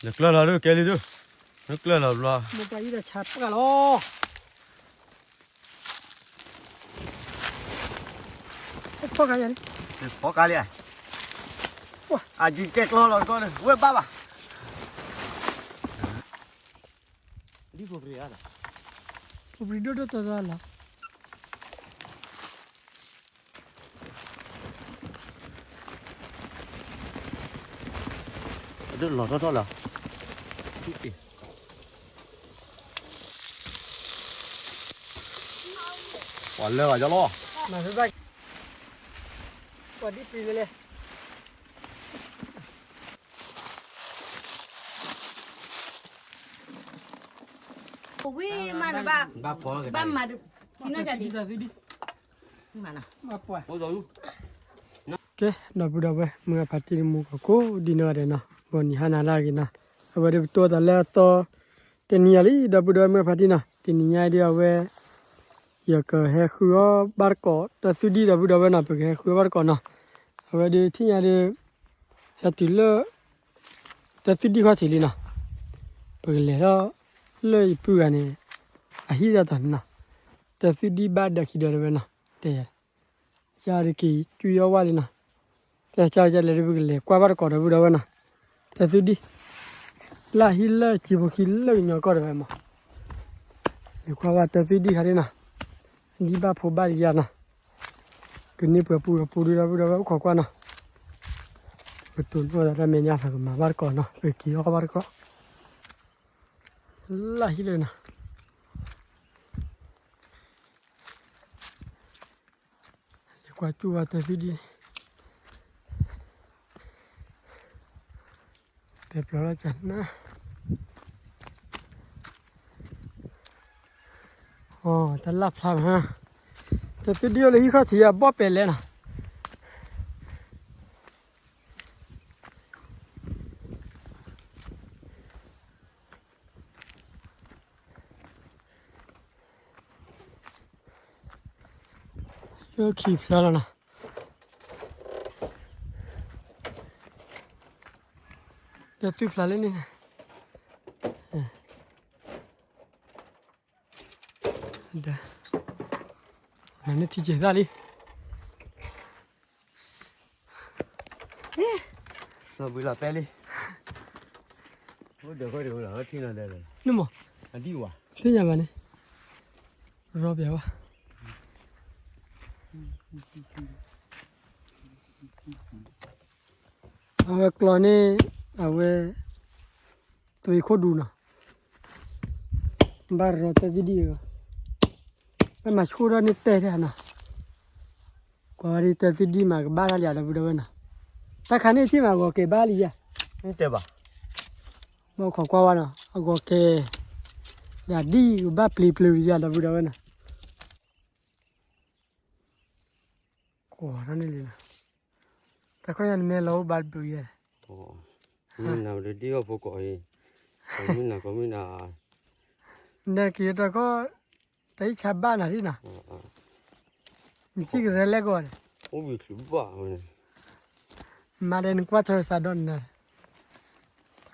နကျၢၢ်လီၤဒုး ကဲလံဒုး, နကျၢၢ်လီၤဘျီ, မိၢ်ပှၢ်အံၤဒီးဆါပှၢ်လီၤ, ဖီကါယၤန့ၣ်, ဖီကါလံ, အကကဲကျီလီၤကီၢ်န့ၣ် ဝဲဘၣ်ဘၣ်, ဖိပရံဒိၣ်ဒိၣ်သီသီလီၤ. လီၤထီၣ်ထီၣ်လီၤ, ပှၤလၢဘၣ်ယီလီၤ, ပှၤဒ်ပျံၤလဲၣ်လဲၣ်. ဝံၤမးနဘၣ်, ဘၣ်မၤ, ထံနီၢ်ကၢ်ဒံး, ကဲ ဒီပုၢ်ဒီဝဲၢ် မုၢ်ဂၢ်ဖါတံၢ်တမူကီၢ်ကိးဒံနီၢ်ဂၤဒဲးနီၤ, ဂီၤနံၤဟါနၤလၢအဂ့ၤနီၤ, အဝဲဒၣ်ပတိၢ်သးလၢအသီ တနံၤညါလံ ဒီပုၢ်ဒီဝဲၢ်မုၢ်ဂၢ်ဖါတံၢ်နီၤ, တနံၤညါအံၤဒ်အဝဲ ယကဟဲဃုအီၣ်ဘၣ်တကိး တၢ်သွံၣ်ဒံၣ် ဒီပုၢ်ဒီဝဲၢ်နီၤ, ပကဟဲဃုအီၣ်ဘၣ်တကိးနီၤ, အဝဲဒၣ်ထံၣ်ညါဒၣ် ဟဲတုၤလၢ တၢ်သွံၣ်ဒံၣ်ခီၣ်ထံးလံနီၤ, ပကလဲၤထီၣ်လၢယပုၢ်ဂၤန့ၣ် အဟံၣ်တၢ်တီၤန့ၣ်နီၤ, တၢ်သွံၣ်ဒံၣ်ဘၣ်ဒီးခံဒီးတဝဲနီၤ, တဲ ကဒီးက့ၤကွံအီၣ်ဝဲလံနီၤ, ကဲကလဲၤဒ်ပကလဲၤကွၢ်ဘၣ်တကိး ဒီပုၢ်ဒီဝဲၢ်နီၤ, တၢ်သွံၣ်ဒံၣ် လၢဟံၣ်လၢစံာ်ဖိခံလၢကညီကီၢ်တဝဲမး, လဲၤကွၢ်ဘၣ်တၢ်သွံၣ်ဒံၣ်ခါဒ်နီၤ, ဒံၣ်ဘၣ်ဖိဘၣ်လံယၤနီၤ, ကန့ၢ်ပှဲၤပူၤကပူၤဒုး ဒီပုၢ်ဒီဝဲၢ်အိၣ်ခိးကွၢ်နီၤ, ပတိၢ်နီၣ်သးတၢ်မဲာ်ညါ ပကမၤဘၣ်တကိးနီၤ, ပက့ၤအီၣ်ဘၣ်တကိး လၢဟံၣ်လၢနီၤ, လဲၤကွၢ်စူၣ်ဘၣ်တၢ်သွံၣ်ဒံၣ်, ပဲပျီလီၤကနၣ်, အိ တၢ်လၢ်ဖျါမး, တၢ်သွံၣ်ဒံၣ်အိၣ်လၢဟံၣ်ခီၣ်ထံးအဘီၣ်ပဲာ်လဲၣ်နီၤ ယိခံဖျါလီၤနီၤ, တၢ်သွံၣ်ဖျါလၢန့ၣ်, နန့ၢ်ထံကဲၤသၣ်လံ, လီၤဘှံးလီၤပဲလံ, အိၣ်ဒီးဃီဒီးလီၤ ထံလီၤဒီးလီၤ, နမ့ၢ် အဒံၣ်ဝါ သ့ၣ်ညါဘၣ်န့ၣ်, ရီပျးဘၣ်, အဝဲကျီန့ၣ်, အဝဲ သွံၣ်ခိၣ်ဒူနီၤ, ဘၣ်ရီတၢ်သွံၣ်ဒံၣ်အဂီၢ်, ဘၣ်မၤဆိၣ်ထီၣ်န့ၢ်တဲထဲနီၤ, ကွၢ်ဝဲဒ်တၢ်သွံၣ်ဒံၣ်မးကဘၣ်တၢ်လံ ဒီပုၢ်ဒီဝဲၢ်နီၤ, တၢ်ခါန့ၣ်ထံၣ်မးအဂီၤကဲၤဘၣ်လံယၤ, တဲဘၣ်, ဘၣ်ခိးကွၢ်ဝဲနီၤ အဂီၤကဲၤ, ယၤဒံၣ်ကဘၣ်ပျံၤပျံၤလံယၤ ဒီပုၢ်ဒီဝဲၢ်နီၤ ကွၢ်ထီၣ်န့ၣ်လံနီၤ, တၢ်ခီၣ်ညါနမ့ၢ်လီၤအိၣ်ဘၣ်တဘျုးယဲၢ်, မ့ၢ်နၤဒ်အီၣ်ဖိကိးအံၤ, မ့ၢ်နၤကိးမ့ၢ်နၤ, နက့ၤတၢ်ခီၣ်, တၢ်အံၣ်ဆါဘၣ်နၤဒ်နီၤ, နစံၣ်ကသဲလဲၣ်ကီးန့ၣ်, မၤဒီးနကွၢ်ထီၣ်စးဒီးနၤ, တၢ်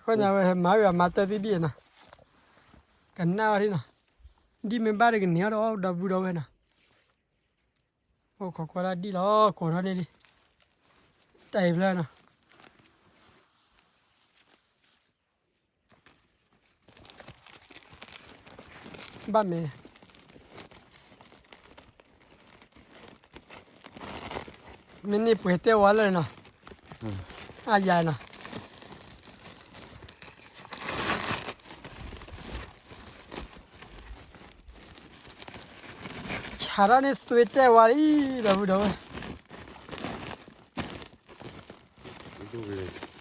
ခီၣ်ညါဝဲဟဲမၤဝဲအမၤတၢ်သံဒံၣ်နီၤ, ကနၣ်ဝဲဒ်နီၤ, ဒ်မ့ၢ်ဘၣ်ဒီးကန့ၢ်အီၤဒီးအီၣ်ဒီပုၢ်ဒီဝဲၢ်နီၤ, အိၣ်ခိးကွၢ်ဒၣ်ဒ်လီၤ ကိးထီၣ်န့ၣ်လံ, တၢ်အံၤဖျၢၣ်နီၤ ဘၣ်မ့ၢ်, မ့ၢ်န့ၢ်ပှဲၤတဲဝါလၢနီၤ, အယၤနီၤ, ဆးထီၣ်န့ၣ်သွ့တဲဝါလံ, ဒီပုၢ်ဒီဝဲၢ် ဆး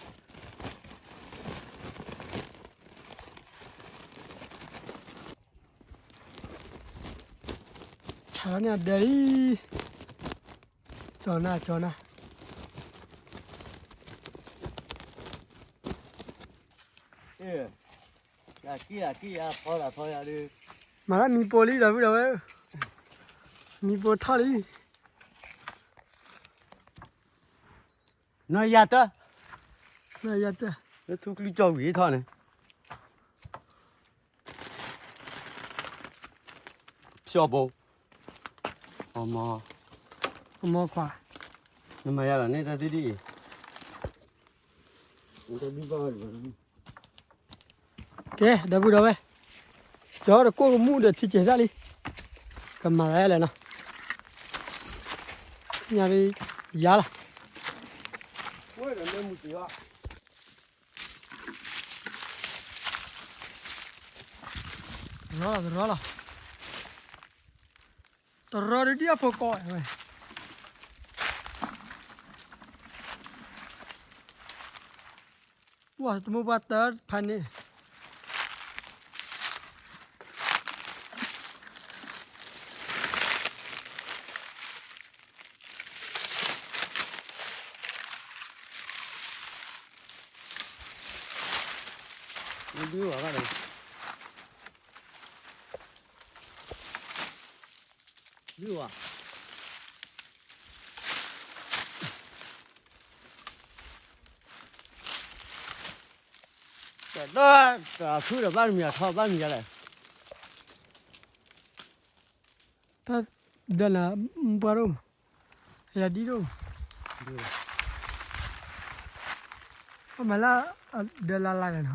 ထီၣ်န့ၣ်အဒၢလံ, ကၠီနၤ ကၠီနၤ, မၤလၢမံၤပိာ်လံ ဒီပုၢ်ဒီဝဲၢ်, မံၤပိာ်ထီၣ်လံ, နီၢ်ယၤတၢၢ်, နီၢ်ယၤတၢၢ်, လၢထူကျံကၠီဝံၤထီၣ်န့ၣ် ရှော့ဘုံ, အမ, အမခွါ, နမၤယၤလီၤန့ၣ် တၢ်သံဒ်အံၤ, ကဲ ဒီပုၢ်ဒီဝဲၢ်, ကၠီတကိၢ်ကမူၣ်ဒီးထံကဲၤစၢ်လံ, ကမၤလၢလဲၣ်နီၤ, ညါလံ, ယၤလီၤ. တရီလီၤ တရီလီၤ, တရီဒ်အဖိကိးဝဲ, ဝဲတမိၢ်ပှၢ်တဖးန့ၣ် ဒုးဝဲဘၣ်ဒီး, ဒုးဝဲ, တၢ်ဖုဒီးဘၣ်မံၤအထီဘၣ်မံၤယၤလဲၣ်, တၢ်ဒၢနၤ ပှၢ်ဒိၣ်မး, ယၤဒ်ဒိၣ်မး, အမၤလၢအဒၢလၢ်လၢ်ဒီးနီၤ.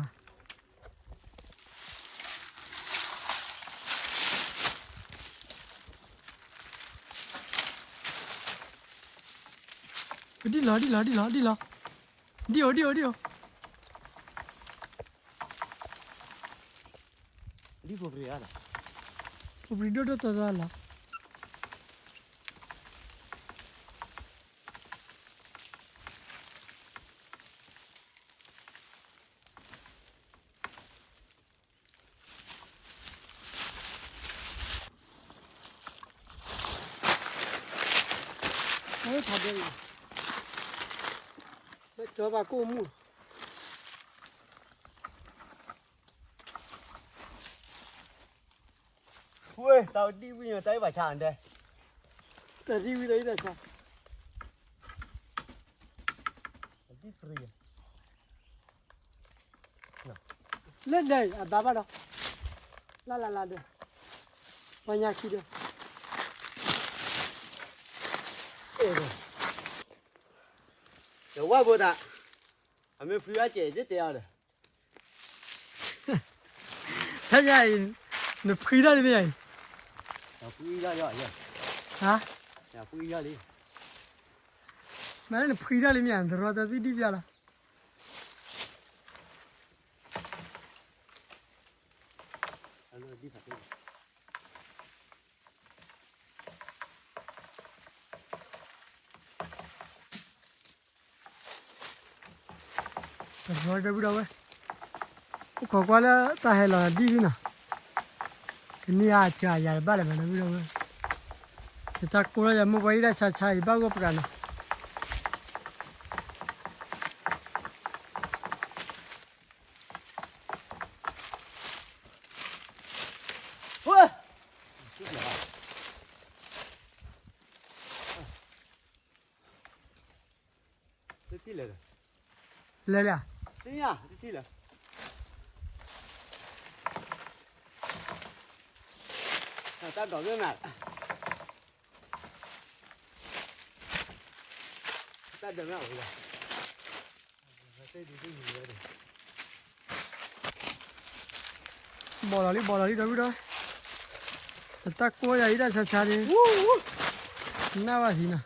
ဒ်လီၤ ဒ်လီၤ ဒ်လီၤ ဒ်လီၤ, ဒ်အိၣ် ဒ်အိၣ် ဒ်အိၣ်, ဒ်ဖိပရံၤဧါ, ဖိပရံၤဒိၣ်ဒိၣ်သီသီလီၤ. ဖးဒိၣ်လီၤ, လၢကၠီဘၣ်ကိၢ်မူၣ်, ဝဲ တၢ်ဒံၣ်ဝံၤန့ၣ် တၢ်အံၤဘၣ်ဆါအံၤဒဲး, တၢ်ဒံၣ်ဝံၤတၢ်အံၤဘၣ်ဆါ, လၢဒဲးအဘၣ်ဘၣ်ဒီး, လၢလၢလၢဒဲး, ပှၤညါခံဒီး, တဝၢ်ဘိတၢ်, အမ့ၢ်ဖှံဘၣ်ကဲး ယတဲအီၤဒီး, ဖဲညါအံၤ, နဖှံထီၣ်လံမ့ၢ်အံၤ, ဖှံထီၣ်လံ, ဟါ, ဖှံထီၣ်လံ, မ့ၢ်လၢနဖှံထီၣ်လံမ့ၢ်ဧါ, တရီတၢ်သံဒံၣ်ပျၢ်လီၤ. တရီတၢ်ပုၢ်ဒီဝဲၢ်, အိၣ်ခိးကွၢ်လၢတၢ်ဟဲလီၤဒံၣ်ဒံၣ်နီၤ, ကန့ၢ်အါဆၢအယၤတဘၣ်လၢၤဘၣ် တၢ်ပုၢ်ဒီဝဲၢ်, ယတၢ်ကိၢ်ထီၣ်ယမိၢ်ပှၢ်အံၤတၢ်ဆါဆါအံၤဘၣ်ဂီၢ်ပှၤနီၤ. လဲၤလံဧါ, တၢ်ဒိးမ့ၢ်မး, တၢ်ဒိးမ့ၢ်အိၣ်လီၤ. ဘီလီၤလံ ဘီလီၤလံ ဒီပုၢ်ဒီဝဲၢ်, တၢ်ကိၢ်ယၤအံၤတၢ်ဆါဆါန့ၣ်, နၢ်ဘၣ်ဟံးနီၤ.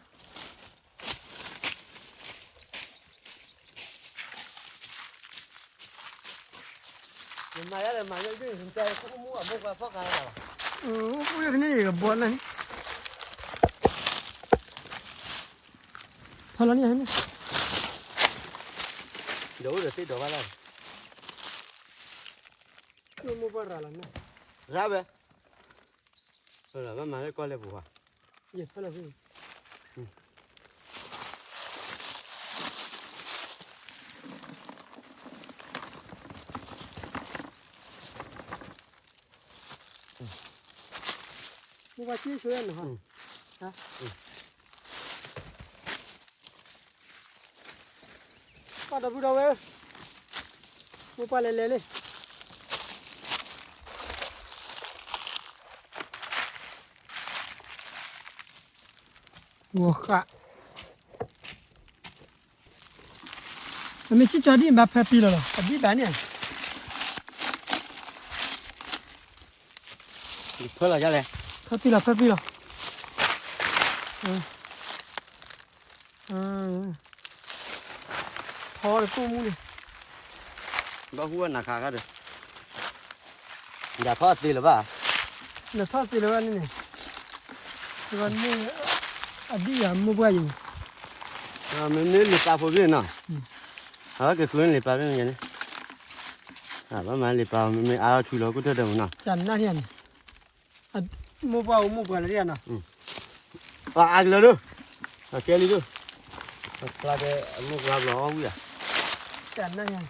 မၤယၤလဲၣ် မၤယၤဒ် မူအမိၢ်ပှၢ်ဖီၣ်ခါလီၤ, အိၣ်ဖဲန့ၣ်ကဘီန့ၣ်, ဖီၣ်လီၤန့ၣ်, ဒီးအိၣ်ဒီးသ့ၣ်ဒီးဘၣ်လီၤ, မိၢ်ပှၢ်ရၤလီၤန့ၣ်, ရၤဝဲ, ဘၣ်မၤလၢကီၢ်လဲၣ်ပူၤဘၣ်. မိၢ်ပှၢ်က့ၤဆိဝဲနီၤ, ပှၢ်ဒီပုၢ်ဒီဝဲၢ်, မိၢ်ပှၢ်လဲၤလဲၤလံ. ဂီၤဃာ်, အမ့ၢ်စံၣ်ကၠီဒ်အံၤ ဘၣ်ဖၢပံလီၤလီၤ, အဒံၣ်ဘၣ်န့ၣ်, ဖၢလီၤလဲၣ်, ဖၢပံလီၤ ဖၢပံလီၤ, ထီတကိၢ်မူန့ၣ်, ဘၣ်ဟူဝဲနၤခါခါဒီး ယၤထီၣ်သ့လၢၤဘၣ်, နထီၣ်သ့လၢၤဘၣ်န့ၣ်န့ၣ်, မ့ၢ်, အဒံၣ်ယၤမိၢ်ပှၢ်ယံၤန့ၣ်, မ့မ့ၢ်လံာ်ပာ်ဖိဖဲနီၤ, အဝဲက့ၤဃုန့ၢ်လံာ်ပာ်ဖဲန့ၣ်, ဘၣ်မၤလံာ်ပာ် မ့မ့ၢ်အါထီၣ်ဆူလီၤ ကိၣ်ထၢၣ်ဒၢမူနီၤ, ကနၣ်န့ၣ်, မိၢ်ပှၢ်အိၣ်မိၢ်ပှၢ်လၢယၤနီၤ, အါကလၢၤဒိၣ်, အကဲလံဒိၣ်, အကျါတဲအမိၢ်ပှၢ်ဘျီအီၣ်ဝံၣ်ဧါ, ကနၣ်န့ၣ်,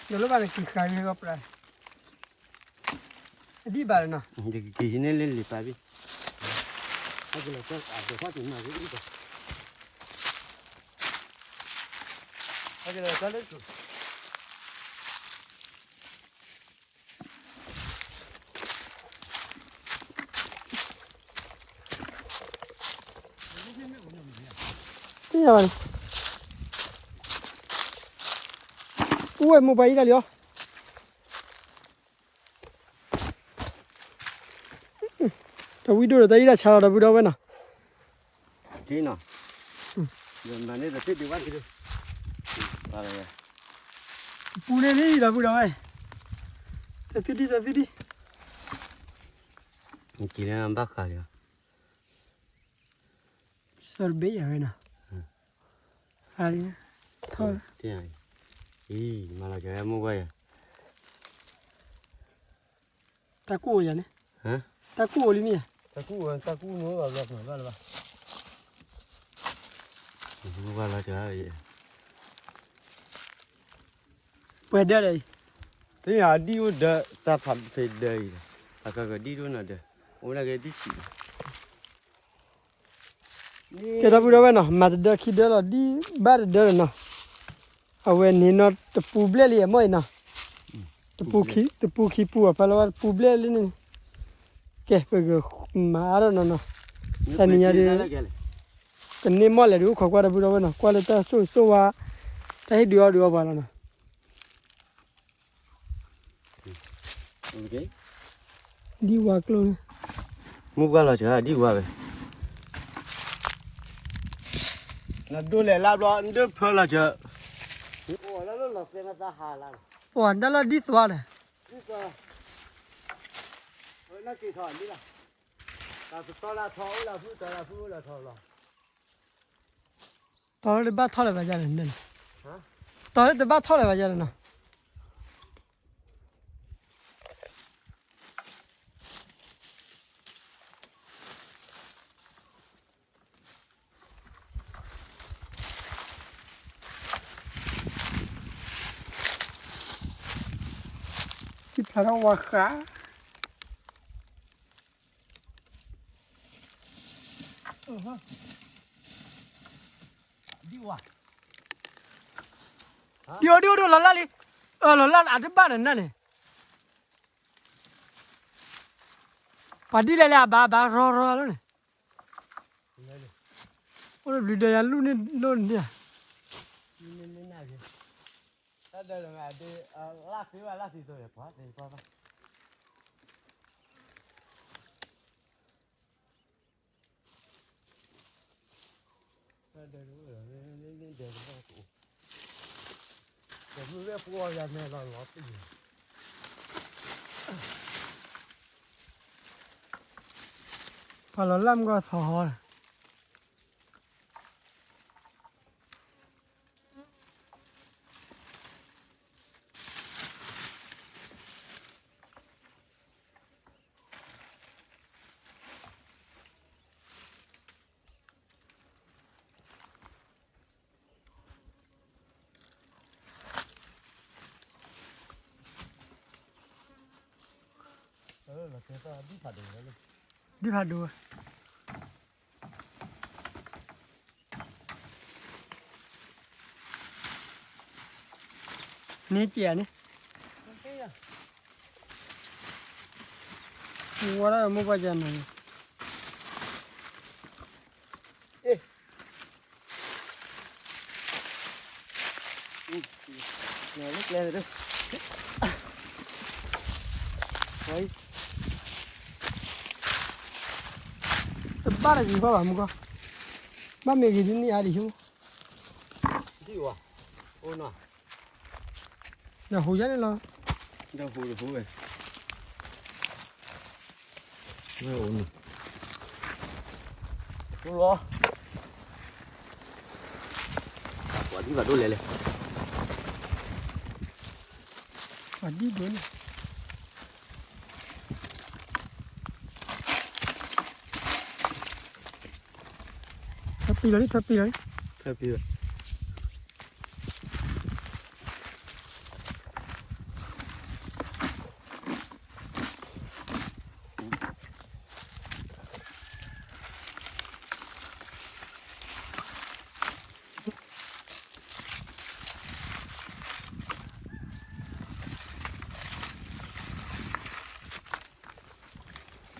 ယလၢဘၣ်နက့ၤဃာ်ဂ့ၤဂီၢ်ပျၢ် အဒံၣ်ဘၣ်လီၤနီၤ, ယကက့ၤဟံးန့ၢ်လံာ်ပာ်ဘံၣ်, အကလဲၤကၢ်အဒိးထီၣ်က့ၤမၤက့ၤအံၤဘၣ်, အကလဲၤကၢ်လၢ သ့ၣ်ညါဘၣ်န့ၣ်, ပူဝဲမိၢ်ပှၢ်အံၤတၢ်လံၤအီၤ, တၢ်ဝံၣ်ဒိၣ်ဒီးတၢ်အံၣ်တၢ်ဆါလီၤ ဒီပုၢ်ဒီဝဲၢ်နီၤ, ဒ်နီၤ, ယမၤန့ၢ်တသ့ဒံးဝဲဒံး, ပူန့ၢ်လံ ဒီပုၢ်ဒီဝဲၢ်, တသ့ဒံး တသ့ဒံး, က့ၤလၢဘၣ်ဃးလံ, စီၤတဘ့ၣ်ယၤဝဲနီၤ, ဃးလံ, ထီၣ်, အံၤ, မၤလီၤက့ၤမိၢ်ပှၢ်ယၤ တၢ်ကူၣ်အိၣ်ယၤန့ၣ်, တၢ်ကူၣ်အိၣ်လံမ့ၢ်ဧါ, တၢ်ကူၣ်အိၣ် တၢ်ကူၣ်မ့ၢ်ဘၣ်ဘျီဘၣ်လၢၤဘၣ်, ဘၣ်လီၤတၢ်, ပှဲၤဒၢလီၤအံၤ, သ့ၣ်ညါဒံၣ်အိၣ်ဒၢ တၢ်ဖးဖဲဒၢအံၤ, အကကဒံၣ်ဒိၣ်နီၤဒၢ, အိၣ်ဒၣ်က့ၤဒံၣ်ဆံး ကဲ ဒီပုၢ်ဒီဝဲၢ်နီၤ, မၤတဒၢခံဒၢလီၤ ဒံၣ်ဘၣ်တဒၢလီၤနီၤ, အဝဲန့ၣ်နီၤ တပူၤဘျဲၣ်လံအမိၢ်အံၤနီၤ, တပူၤခံ တပူၤခံပူၤအဖီလီၤ တပူၤဘျဲၣ်လံန့ၣ်, ကဲ ပကမၤအါထီၣ်နီၤနီၤ, တနံၤညါဒီး ကန့ၢ်မီၢ်လဲၣ်ဒုးအိၣ်ခိးကွၢ် ဒီပုၢ်ဒီဝဲၢ်နီၤ, ကွၢ်လၢတၢ်ဆိၣ်ဂ့ၤဆိၣ်ဝါ, တၢ်ဟ့ၣ်ဒုးအီၣ်ဒုးအီပှၤလီၤနီၤ. ဒံၣ်ဝါကျိန့ၣ်, မုၢ်ပှၢ်လီၤစၢၤ ဒံၣ်ဝါဝဲ, နဒိးလဲၤလၢဘျီ နဒိးဖၢလီၤစၢၤ, ပှၤတၢ်လီၢ်ဒ်သွါဒီး, ဒ်သွါ, နက့ၤထီၣ်လံလီၤ, တၢ်တတီလၢထီအိၣ်လၢဖု တၢ်လၢဖုအိၣ်လၢထီလီၤ. တီၤလၢတဘၣ်ထီၣ်လၢၤဘၣ်ယၤန့ၣ်, တီၤလၢတဘၣ်ထီၣ်လၢၤဘၣ်ယၤန့ၣ်နီၤ. ထံၣ်ဖျါထီၣ်ဝါဃး ဒံၣ်ဝါ, ဒံၣ်အိၣ်ဒံၣ်အိၣ်ဒံၣ်လီၤလၢ်လံ, လီၤလၢ်အတဘၣ်ဒီးနၢ်န့ၣ်, ပှၤဒ်လဲၣ်လဲၣ်အဘၣ်ဘၣ်ရီရီလီၤန့ၣ်, အိၣ်တဘျုးဒီးယၤလူၢ်န့ၣ်လိၣ်န့ၣ်ဧါ, တၢ်ဒၢးလၢအဒ့ လၢ်သ့ဝဲလၢ်သ့သိးယပှၤသ့ပှၤဘၣ် တၢ်ဒၢးတအိၣ်လီၤ, တၢ်ဒၢးတအိၣ်, တၢ်ဒၢးတအိၣ်, တၢ်ဒၢးတအိၣ်, ပှၤလီၤလၢ်မုၢ်ကီၢ်သီဟီလီၤ. ဒ်ဖးဒိၣ်ဝဲ န့ၣ်ကဲန့ၣ်, ဝဲဒၣ်မိၢ်ပှၢ်ကဲန့ၣ်, လၢကျဲန့ၣ်, တဘၣ်တဂ့ၤဃီဘၣ်မူကီ, ဘၣ်မ့ၢ်ဂ့ၤဒ်န့ၣ်အါဒံးဆိ, ဒ်အံၤ, အိၣ်နီၤ, ဒီးဟူးယါန့ၣ်လီၤ, ဒီးဟူးတဟူးဝဲ, အိၣ်နီၤ, ဟူးလီၤ, ပှၤဒ်ဘၣ်ဒိၣ်လဲၣ်လဲၣ်, ပှၤဒ်ဒိၣ်န့ၣ် ထၢပံလီၤလံ ထၢပံလီၤလံ, ထၢပံလီၤ,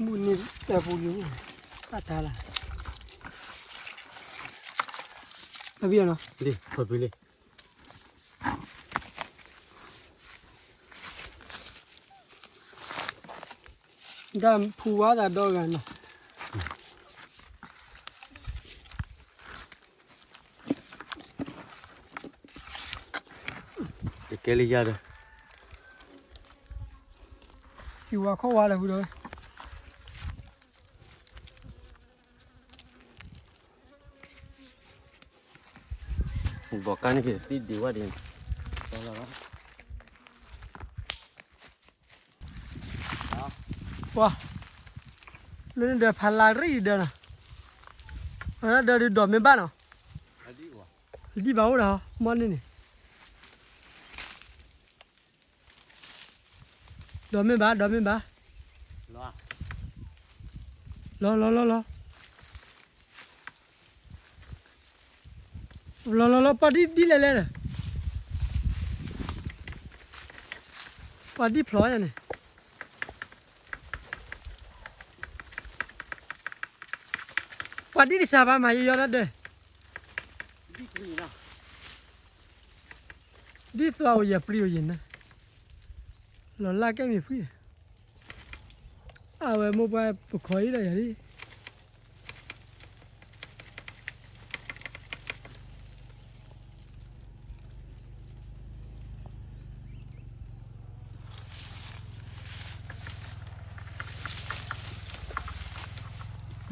မုၢ်နံၤတၢ်ပူၤလံ, တၢ်တၢ်လၢ်, ထၢပံလီၤနီၤ, ထၢပံလံ တၢ်ဖူဝါသးဒီဂၤနီၤ, တကဲလၢယၤဒီး, ဟံၣ်ဝါခီၣ်ဝါလၢၤဝံၤဒီး, ဘီကါန့ၣ်က့ၤသံဒံးဝဲဒ်န့ၣ်, ပှၤ, လၢန့ၣ်ဒီးဖးလၢရံၣ်ဒီးနီၤ, အဒီးဒုးဒိးမ့ၢ်ဘၣ်နီၤ, ဒံးဘၣ်အိၣ်ဒီး မီၢ်န့ၣ်န့ၣ်, ဒိးမ့ၢ်ဘၣ် ဒိးမ့ၢ်ဘၣ်, လီၤလီၤလီၤလီၤ, လီၤလီၤလီၤ ပှၤဒ်ဒ်လဲၣ်လဲၣ်ဒီး, ပှၤဒ်ဖျိညါန့ၣ်, ပှၤဒ်တစၢ်ဘၣ်မၤယီယီတၢ်ဒဲး, ဒ်သိးအိၣ်ယၤပျံၤအိၣ်ယၤနၤ, လီၤလၢ်ကဲမ့ၢ်ဖှံ, အဝဲမိၢ်ပှၢ်ပခီအံၤဒီး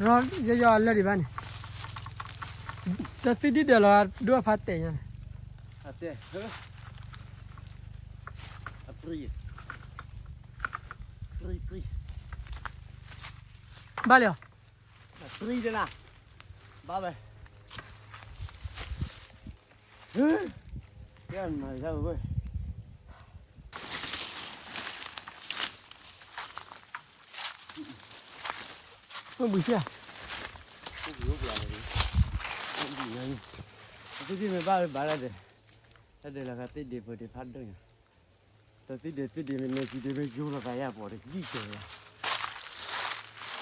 ယၤလံ ရီယီယီအလၢဒံးဘၣ်န့ၣ်, တသုဒ်ဒၢးလီၤ ဒိၣ်အဖါတဲာ်ညါန့ၣ်, အတဲ, အပြံ, ပြံ, ပြံ, ဘၣ်လီၤ, အပြံတနၤ, ဘၣ်ဝဲ ကဲနၤယဝဲ, မ့ၢ်ဘုဆရာ, သုဒ်မ့ၢ်ဘၣ်ဘၣ်လၢဒဲး, လၢဒဲးလီၤဂာ်သ့ၣ်ဒ့းဖိဒ့းဖးဒိၣ်ညါ, တသုဒ့းသုဒ့းမ့ၢ်မဲာ်စံးဒ့းမ့ၢ်ယိလီၤသးယါပီၤတကံၢ်ကဲၤလီၤ,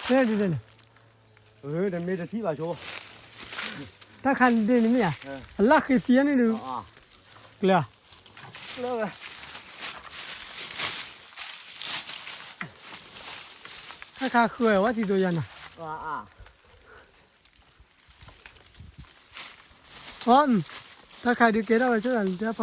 ဖဲဒ်လဲၣ်န့ၣ်, တမ့ၢ်တထံၣ်ဘၣ်ဆိ, တၢ်ခါဒ့းန့ၣ်မ့ၢ်ဧါ, အလၢဃ့သံန့ၣ်ဒုး, ကျၢၤ တၢ်ခါဃၢၤဝဲသံသိယါနၤ, အ, တၢ်ခါဒုးကဲထီၣ်ဝဲဆိ တၢ်ဖ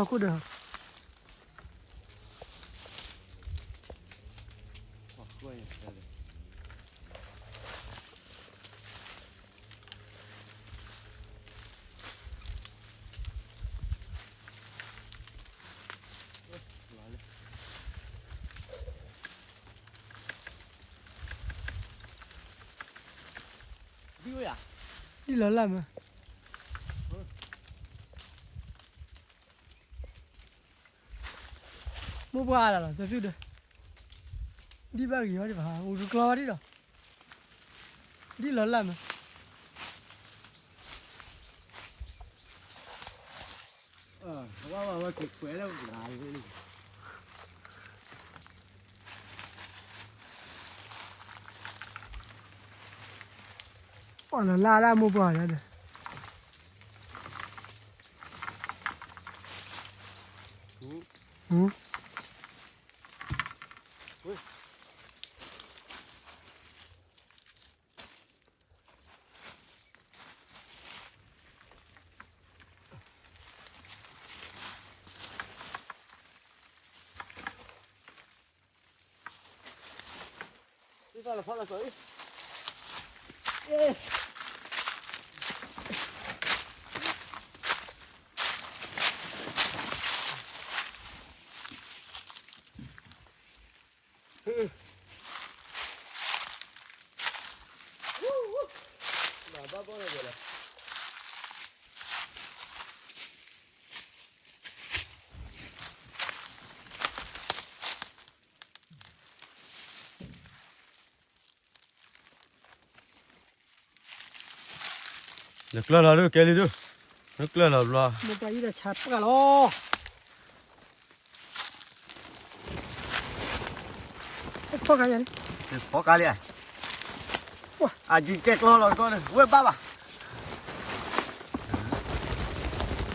ီခိၣ်ဒီး ဒ်လီၤလၢ်မး, မိၢ်ပှၢ်အါလီၤ တသုဒီး, ဒ်ဘၣ်ဂ့ၤဝဲဒံးဘၣ် အိၣ်တကျီဝဲဒံးဒီး, ဒ်လီၤလၢ်မး, ဝဲဝဲဝဲက့ၤကွဲးလၢဂၤလံ ပှၤလီၤလၢ်လၢ်မိၢ်ပှၢ်လၢဒီး, ဟူ နကျၢၢ်လီၤဒုး ကဲလံဒုး, နကျၢၢ်လီၤဘျီ, မ့ၢ်တၢ်အံၤဒီးဆါပှၢ်လီၤ, ဖီကါယၤန့ၣ်, ဖီကါလံ, အကကဲကျီလီၤကီန့ၣ် ဝဲဘၣ်ဘၣ်,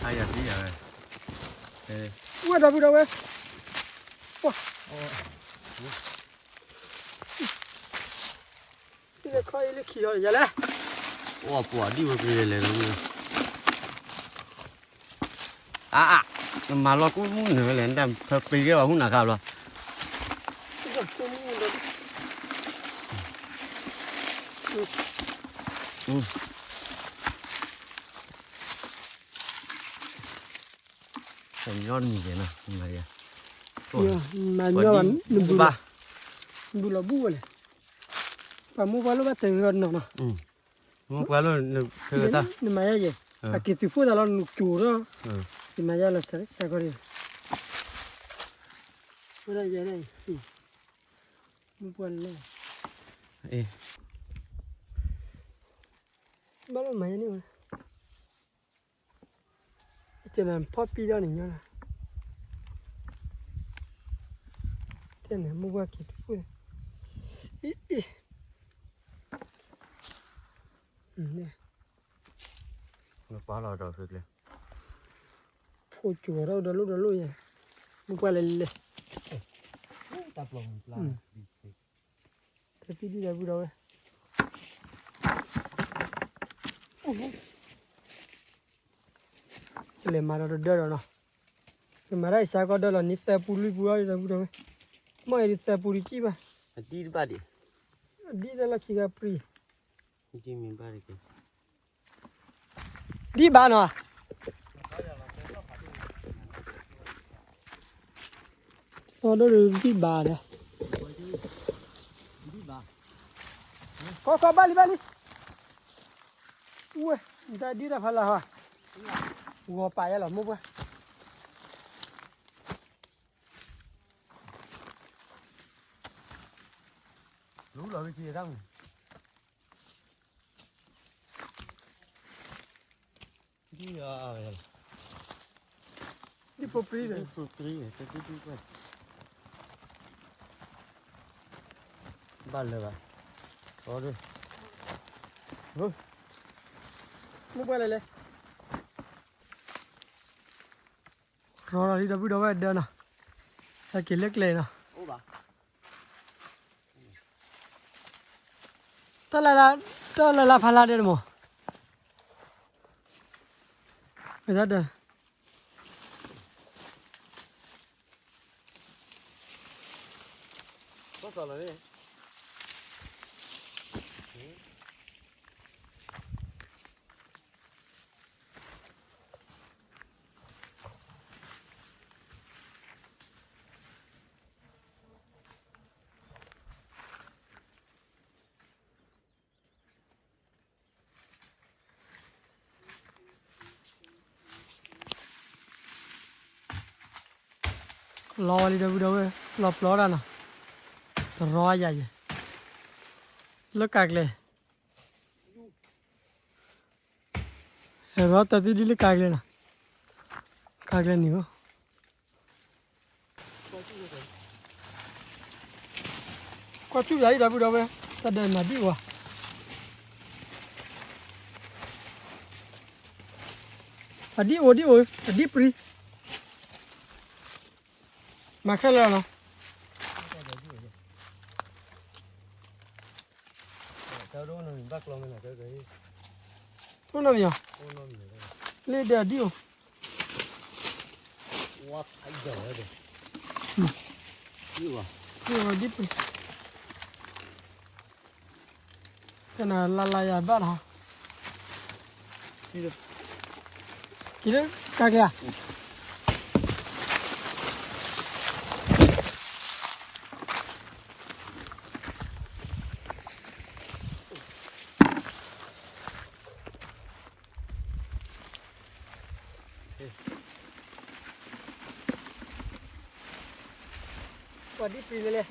အယၤသံယၤဝဲ, ဝဲဒီပုၢ်ဒီဝဲၢ်, ခီအံၤလၢခံလီၤယၤလဲၣ်, အိၣ်ပှၤဒံၣ်ဝဲပလဲၤလဲၤလီၤ, အါအါ, နမၤလီၤကိၣ်မုၣ်နၢၤလဲၣ် နတၢ်ဖဲပ့ၤကဲဘၣ်ဟူနၤခါဘျီ, မၤညီနုၢ်ကဲနီၤ, မၤညီ, မၤညီဘၣ်, နဘုလီၤ, နဘုလီၤဘူၣ်ဝဲလဲၣ်, ပှၤမိၢ်ပှၢ်လိၣ်ဘၣ်တဲဝဲနီၤနီၤ, မိၢ်ပှၢ်လိၣ်, နမၤယါယဲ, အက့ၤသုးဖိသးလီၤနကၠိၤဒီး, ယမၤယါလီၤစါကီးန့ၣ်, ဝဲဒၣ်ယဲ, မိၢ်ပှၢ်လီၤ, ဘၣ်လီၤမၤယါန့ၣ်ဝဲ ကနဖီပံဒီးန့ၣ်ညီလီၤ, တဲန့ၣ် မိၢ်ပှၢ်က့ၤတဖှိၣ်, အံၤ, အံၤ, နပာ်လီၤဒီးဖဲကျဲ, ဖိကၠိၤဒီးဒီးလိၣ်ဒီးလိၣ်ယဲ, မိၢ်ပှၢ်လဲၤလဲၤ, တၢ်ပျီၢ်မုၢ်ပျၢ်, တသံဒံဒီပုၢ်ဒီဝဲၢ်, လဲၤမၤဒီးတဒၢဒီးနီၤ, ကမၤတၢ်အံၤစါကီးဒၢလီၤန့ၣ် သၢပူလွံၢ်ပူအီၤဒီပုၢ်ဒီဝဲၢ်, မ့ၢ်အံၤဒ်သၢပူဒ်ကံၣ်ဘၣ်, အဒံၣ်တဘၣ်ဒံး, အဒံၣ်တၢ်လီၢ်ခံဂၤပြံ, ဒံၣ်ဘၣ်နီၤ, အဒိၣ်ဒံၣ်ဘၣ်ဒီး, ခီခီဘၣ်လံဘၣ်လံ, ဝဲ, တၢ်ဒံၣ်တၢ်ဖးလၢ်ဟါ, ဂီၤပာ်ယဲလီၤမိၢ်ပှၢ် လူလီၤဝံၤခံတၢ်မူ, ဒ်အဝဲ, ဒ်ဖိပြံ, ဒ်ဖိပြံ, တဒ်ဒ်ကွဲ, ဘၣ်လၢၤဘၣ်, အီဒိၣ်, မိၢ်ပှၢ်လဲၤလဲၤ ရီဒီးလံဒီပုၢ်ဒီဝဲၢ်ဒၢနီၤ, ဟဲက့ၤလၢကျဲနီၤ, တၢ်လၢ်လၢ်, တၢ်လၢ်လၢ်ဖးလၢ်ဒဲးတမး, ဝဲဒၣ်ဒီး လီၤဝဲလံဒီပုၢ်ဒီဝဲၢ်, လီၤပျီတၢ်နီၤ, တရီယၤယဲ, လၢကးကျဲ, ဟဲရီတၢ်သံဒ်လၢကးကျဲနီၤ, ကးကျဲန့ၣ်ဧိၤ ကွၢ်စူၣ်ယၤလံဒီပုၢ်ဒီဝဲၢ်, တၢ်ဒဲးမၤဒံၣ်အိၣ်ဧါ, အဒံၣ်အိၣ်ဒံၣ်အိၣ်, အဒံၣ်ပြံ, မၤခဲလၢာ်လီၤ. တအိၣ်နီတမံၤ, လၢဒီးဒ်အိၣ်, ဒ်ပှ့ၤ, ကနၤလၢ်လၢ်ယၤဘၣ်လီၤ, က့ၤလၢကါက့ၤဧါ. ပှၤဒ်ပျံၤလဲၣ်လဲၣ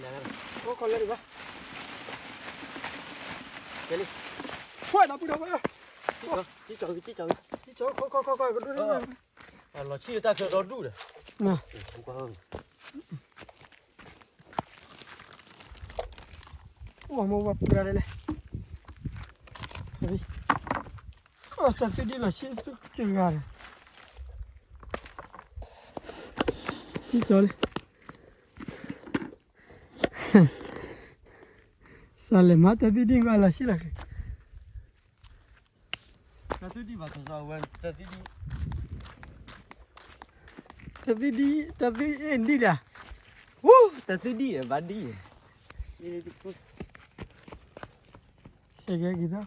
်, အိၣ်ခိးလၢဒံးဘၣ်, ကဲလံ, ခွဲးဒီပုၢ်ဒီဝဲၢ်, ကံကီၤကံကီၤ, ကံကီၤ, ခွဲးခွဲးခွဲးခွဲး ကဒိၣ်န့ၣ်, လီၤဆံၣ်တၢ်ချၢဒီဒူၣ်ဒီး, အိၣ်မိၢ်ပှၢ်ပှၢ်လဲၣ်လဲၣ်, တၢ်သူဒ်လီၤဆံၣ်တဂၤဒီး, ကံကီၤလံ, စးလဲၤမၤတၢ်သူဒ်ကွၢ်လီၤဆံၣ်လီၤချ့, တၢ်သူဒ်ဘၣ်တၢ်ဝဲ, တၢ်သူဒ်, တၢ်သူဒ်, တၢ်သူအ့ၣ်ဒ်လဲၣ်, ဝူ, တၢ်သူဒ်ဘၣ်ဒ်, စဲကဲက့ၤ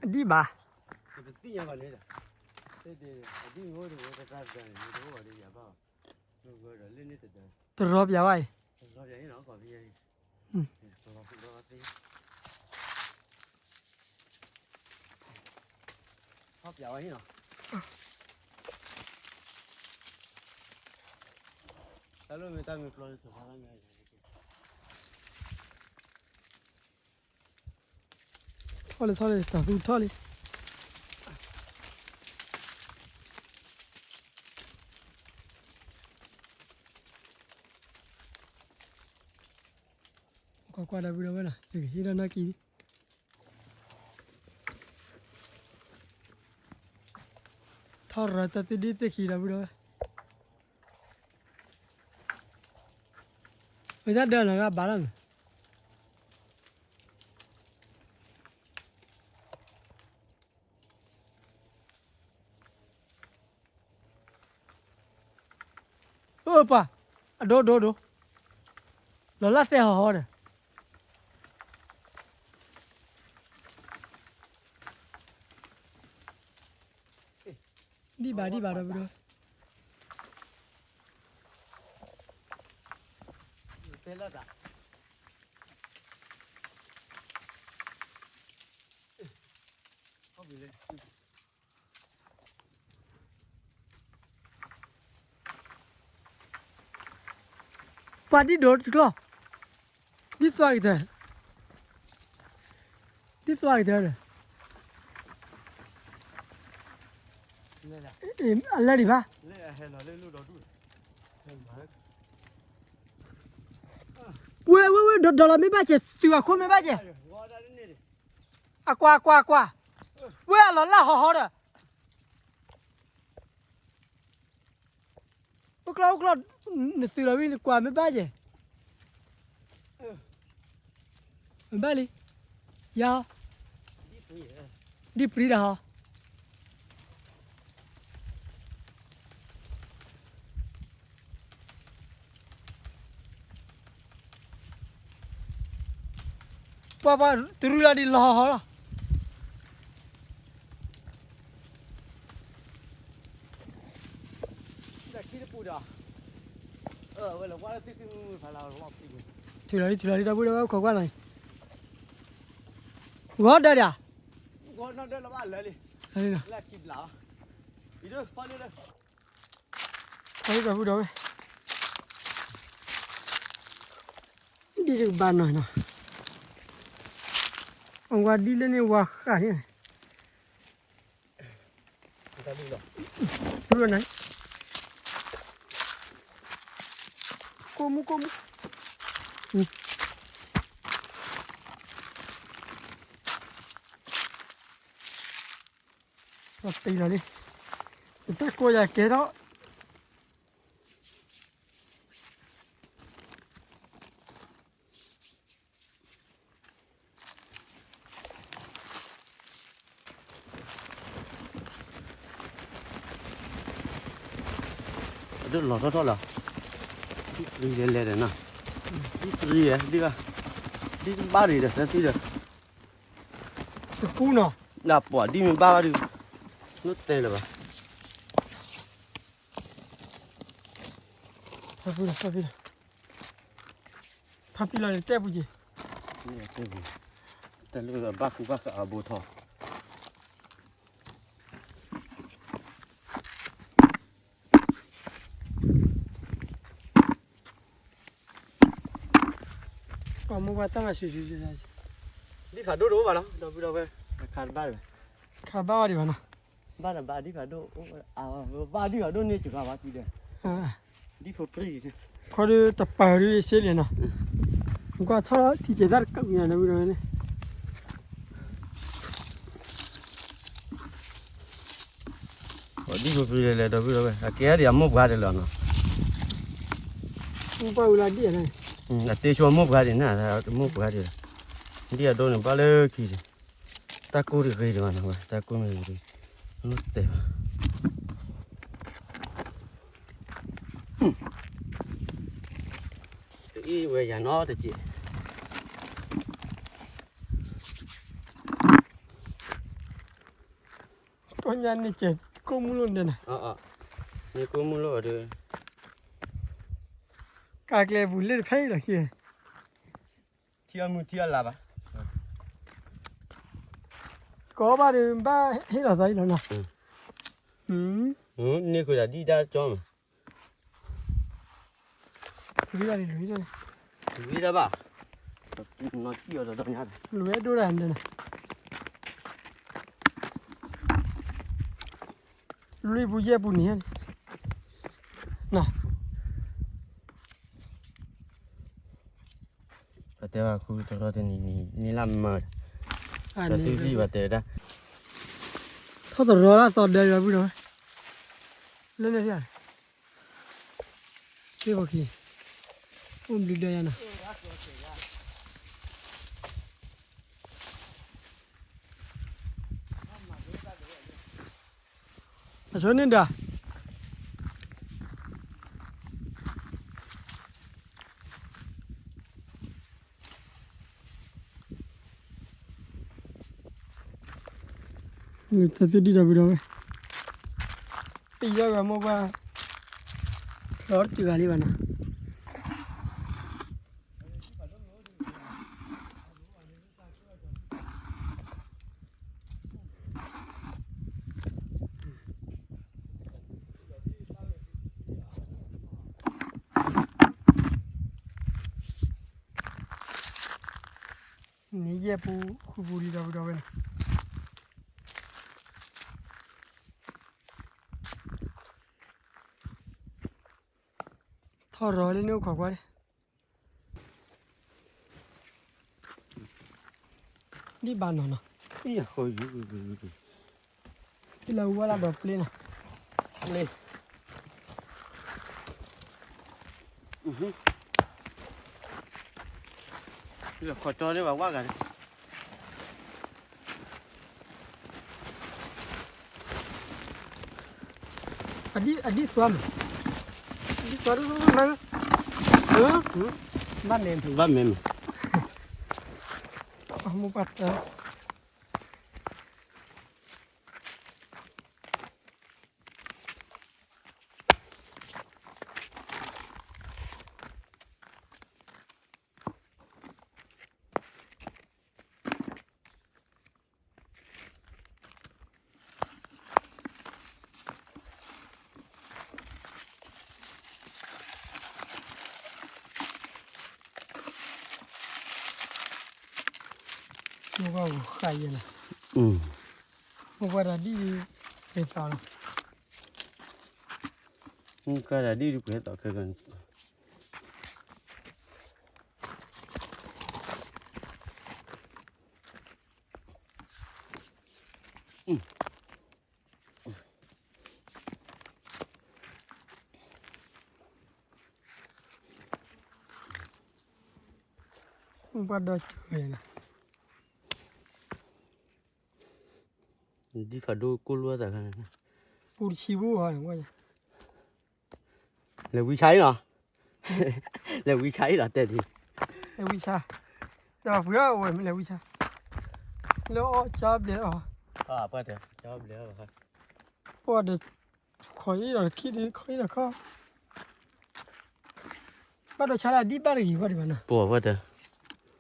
သီ ထီၣ်လံဒီပုၢ်ဒီဝဲၢ်, ထီၣ်ကွၢ်ကၠူၣ်တၢ်သူဒ်လံနီၤ, ဘၣ်အိၣ်ခိးဂီၤနီၤနီၢ်ကံၤလံ, ဒ်ဘၣ်, တရီပျးဝဲအံၤ, ထီၣ်လံထီၣ်လံ တၢ်သူထီၣ်လံ, ကွၢ်ကွၢ်ဒီပုၢ်ဒီဝဲၢ်နီၤ, ယကဟံးဒီးနီၢ်ကံၤလံ, ထီၣ်ရၤတၢ်သူဒ်သ့ၣ်ခံဒီပုၢ်ဒီဝဲၢ်, ဝဲဒၣ်ဒၢနၤဂၤဘၣ်လီၤန့ၣ် အိၣ်ပှၤ, အဒိဒိဒိ, လီၤလၢသဲဟီၣ်ဟီၣ်ဒီး, ဒံၣ်ဘၣ်ဒံၣ်ဘၣ်ဒီပုၢ်ဒီဝဲၢ်, ပှၤဒ်ဒိးတကျီၢ်, ဒ်သွါကတၢၢ်, ဒ်သွါကတၢၢ်ဒီး, အလဲၤဒံးဘၣ်, ဝဲဝဲဝဲ ဒီးဒီးလီၤမ့ၢ်ဘၣ်ကဲး သုးအခိၣ်မ့ၢ်ဘၣ်ကဲး, အကွၢ်ကွၢ်ကွၢ်, ဝဲအလီၤလၢဟီၣ်ဟီၣ်ဒီး အိၣ်ကျီၢ်အိၣ်ကျီၢ်, နသုးလီၤဝံၤနကွၢ်မ့ၢ်ဘၣ်ယဲၢ်, မ့ၢ်ဘၣ်လံ, ယၤ, ဒ်ပြံဒီးဟီၣ် ပှၤပှၤတရူလီၤဒ်လီၤဟီၣ်ဟီၣ်လီၤ. ထူၣ်လီၤလံ ထူၣ်လီၤလံ ဒီပုၢ်ဒီဝဲၢ် ခိးကွၢ်လီၤ, ဂီၤဒၢဒၣ်, လၢခံဘျး, ဒီပုၢ်ဒီဝဲၢ်, ဒီပုၢ်ဒီဝဲၢ်, ဒီပုၢ်ဒီဝဲၢ်, ယကဘၣ်နီၤနီၤ, အဝဲဒ်လဲၣ်န့ၣ် ဝါဃာ်န့ၣ်, ကိၢ်မူကိၢ်မူ, ပှၤပ့ၤလီၤလံ, ယတၢ်ကိးယၤကဲထီၣ် အဒိၣ်လီၤထီၣ်ထီၣ်လီၤ, ဒ်ပရံလဲၤလဲၤဒီးနီၤ, ဒ်ပရံယဲ ဒ်က, ဒ်ကဘၣ်ရံဒီး သၢသံဒီး, တကူနီၤ, နပှၤဒ်မ့ၢ်ဘၣ်ဘၣ်ဒုး, နတဲလၢၤဘၣ်, ဖးဖံလီၤ ဖးဖံလီၤ, ဖးဖံလီၤန့ၣ်တဲပူၤက့ၤ, တဲလၢဘၣ်ဃူဘၣ်ဃးအဘိထီၣ် ပှၤမိၢ်ပှၢ်တၢ်မၤဆူၣ်ဆူၣ်ဆူၣ်, ဒ်ခးဒိၣ်တအိၣ်ဘၣ်နီၤ, ဒီပုၢ်ဒီဝဲၢ်, ခးတဘၣ်ဒံးဘၣ်, ခးဘၣ်ဝဲဒံးဘၣ်နီၤ, ဘၣ်ဒီးဘၣ်ဒ်ခးဒိၣ်, ဘၣ်ဒ်ခးဒိၣ်န့ၢ်စှၤဘၣ်သံဒီး, ဒ်ဖိပြံၣ်, ခီဒုတပာ်ဒုးစ့လံနီၤ, ကွၢ်ထီၣ်ထံကဲၤတၢ်တကးညါ ဒီပုၢ်ဒီဝဲၢ်န့ၣ် ပှၤဒ်ဖိပြံလဲၤလဲၤ ဒီပုၢ်ဒီဝဲၢ် အကဲဒံးအမိၢ်ပှၢ်ဒံးလီၤနီၤ, အတ့ဆိမိၢ်ပှၢ်ဒံးနၤ, မိၢ်ပှၢ်ဒံးလီၤ, ဒ်အဒိန့ၣ် ဘၣ်လၢခံဒံး, တၢ်ကိၢ်တဂ့ၤဒံးဘၣ်နီၤ, တၢ်ကိၢ်မ့ၢ်ဂ့ၤဒံး, တဲဘၣ် တအံၤဝဲယၤနီၤ တက့ၢ်, ကိးညါန့ၣ်ကဲ ကိၢ်မူလိၣ်ဒဲးနၤ, န့ၢ်ကိၢ်မူလိၣ်ဒီး, ကးကျဲပူၤလၢတဖဲအံၤလီၤခံ, ထံအမုၢ်ထံအလါဘၣ်, ကိးဘၣ်ဒီးဘၣ်ဟ့ၣ်လီၤသးအံၤလီၤနီၤ, န့ၢ်ဃုာ်ဒၣ်ဒ်တၢ်ကၠီမး ဝံၤဒၣ်ဘၣ်, နီၢ်ကံၣ်အီၤဒီးဒီးညါ, လွံၢ်ဒိၣ်ဒၣ်န့ၣ်, လွံၢ်ပူၤယဲၢ်ပူၤန့ၣ်, ပတဲဘၣ်ဃုတရီတနံၤနံၤ နံၤလၢမၢ, ပတဲတၢ်, ထီၣ်တရီလၢအသီဒၢယွၤပုၢ်ဒီး, လၢန့ၣ် သ့ၣ်ဖိခံ, အိၣ်ဘျုးဒၢယၤနီၤ, အဆိန့ၣ်ဒီး တၢ်သူၣ်ဒံၣ်ဒီးပူၤဒီးဝဲ, ပယီၤဂၤမိၢ်ပှၢ်, ဖျီတတုၤဂၤလံဘၣ်နီၤ နံၤယဲၢ်ပူၤဃုပူၤလံဒီးပူၤဒီးဝဲန့ၣ်, ထီၣ်ရီၤလၢန့ၣ်အိၣ်ခိးကွၢ်န့ၣ်, ဒ်ဘၣ်နီၤနီၤ, ဃိယူၤ လၢဝဲလၢဒီးပျ့ၤနီၤ, ပျ့ၤ, လၢခီၣ်ကၠီန့ၣ်ဘၣ်ဝဲဂၤန့ၣ် အဒံၣ်သွါမး, အဒံၣ်သွါဒ်မး, ဘၣ်မ့ၢ်, ဘၣ်မ့ၢ်မး, အမိၢ်ပှၢ်တၢ် ဃာ်ယဲလီၤ, မ့ၢ်ပှၤတၢ်ဒ်ဒုး ပှဲၤသီလီၤ, မ့ၢ်ပှၤတၢ်ဒ်ဒုး ပှဲၤသီခဲကီးန့ၣ်, ဘၣ်ဒီးကၢၤလီၤ, ဒ်ဖးဒိၣ်ကိၢ်လိာ်သးခါန့ၣ်, ပူတဆံဘိၣ်ဟီန့ၣ်, လဲၤဝံဆါအံၤနီၤ, လဲၤဝံဆါအံၤနီၤ တဲဒ်, လဲၤဝံဆါ, ဒီးပှၤအိၣ်ဝဲမ့ၢ်လဲၤဝံဆါ, လၢအီၣ်ကၠီဘျဲးအီၤ, ပှၤဒီး ခီအံၤဒီးခံဒုး ခီအံၤဒီးခီ, ဘၣ်ဒီးဆါလၢဒ်ဘၣ်တဂ့ၤဂီၢ်ဒံးဘၣ်နီၤ, ပှၤဘၣ်ဒီး,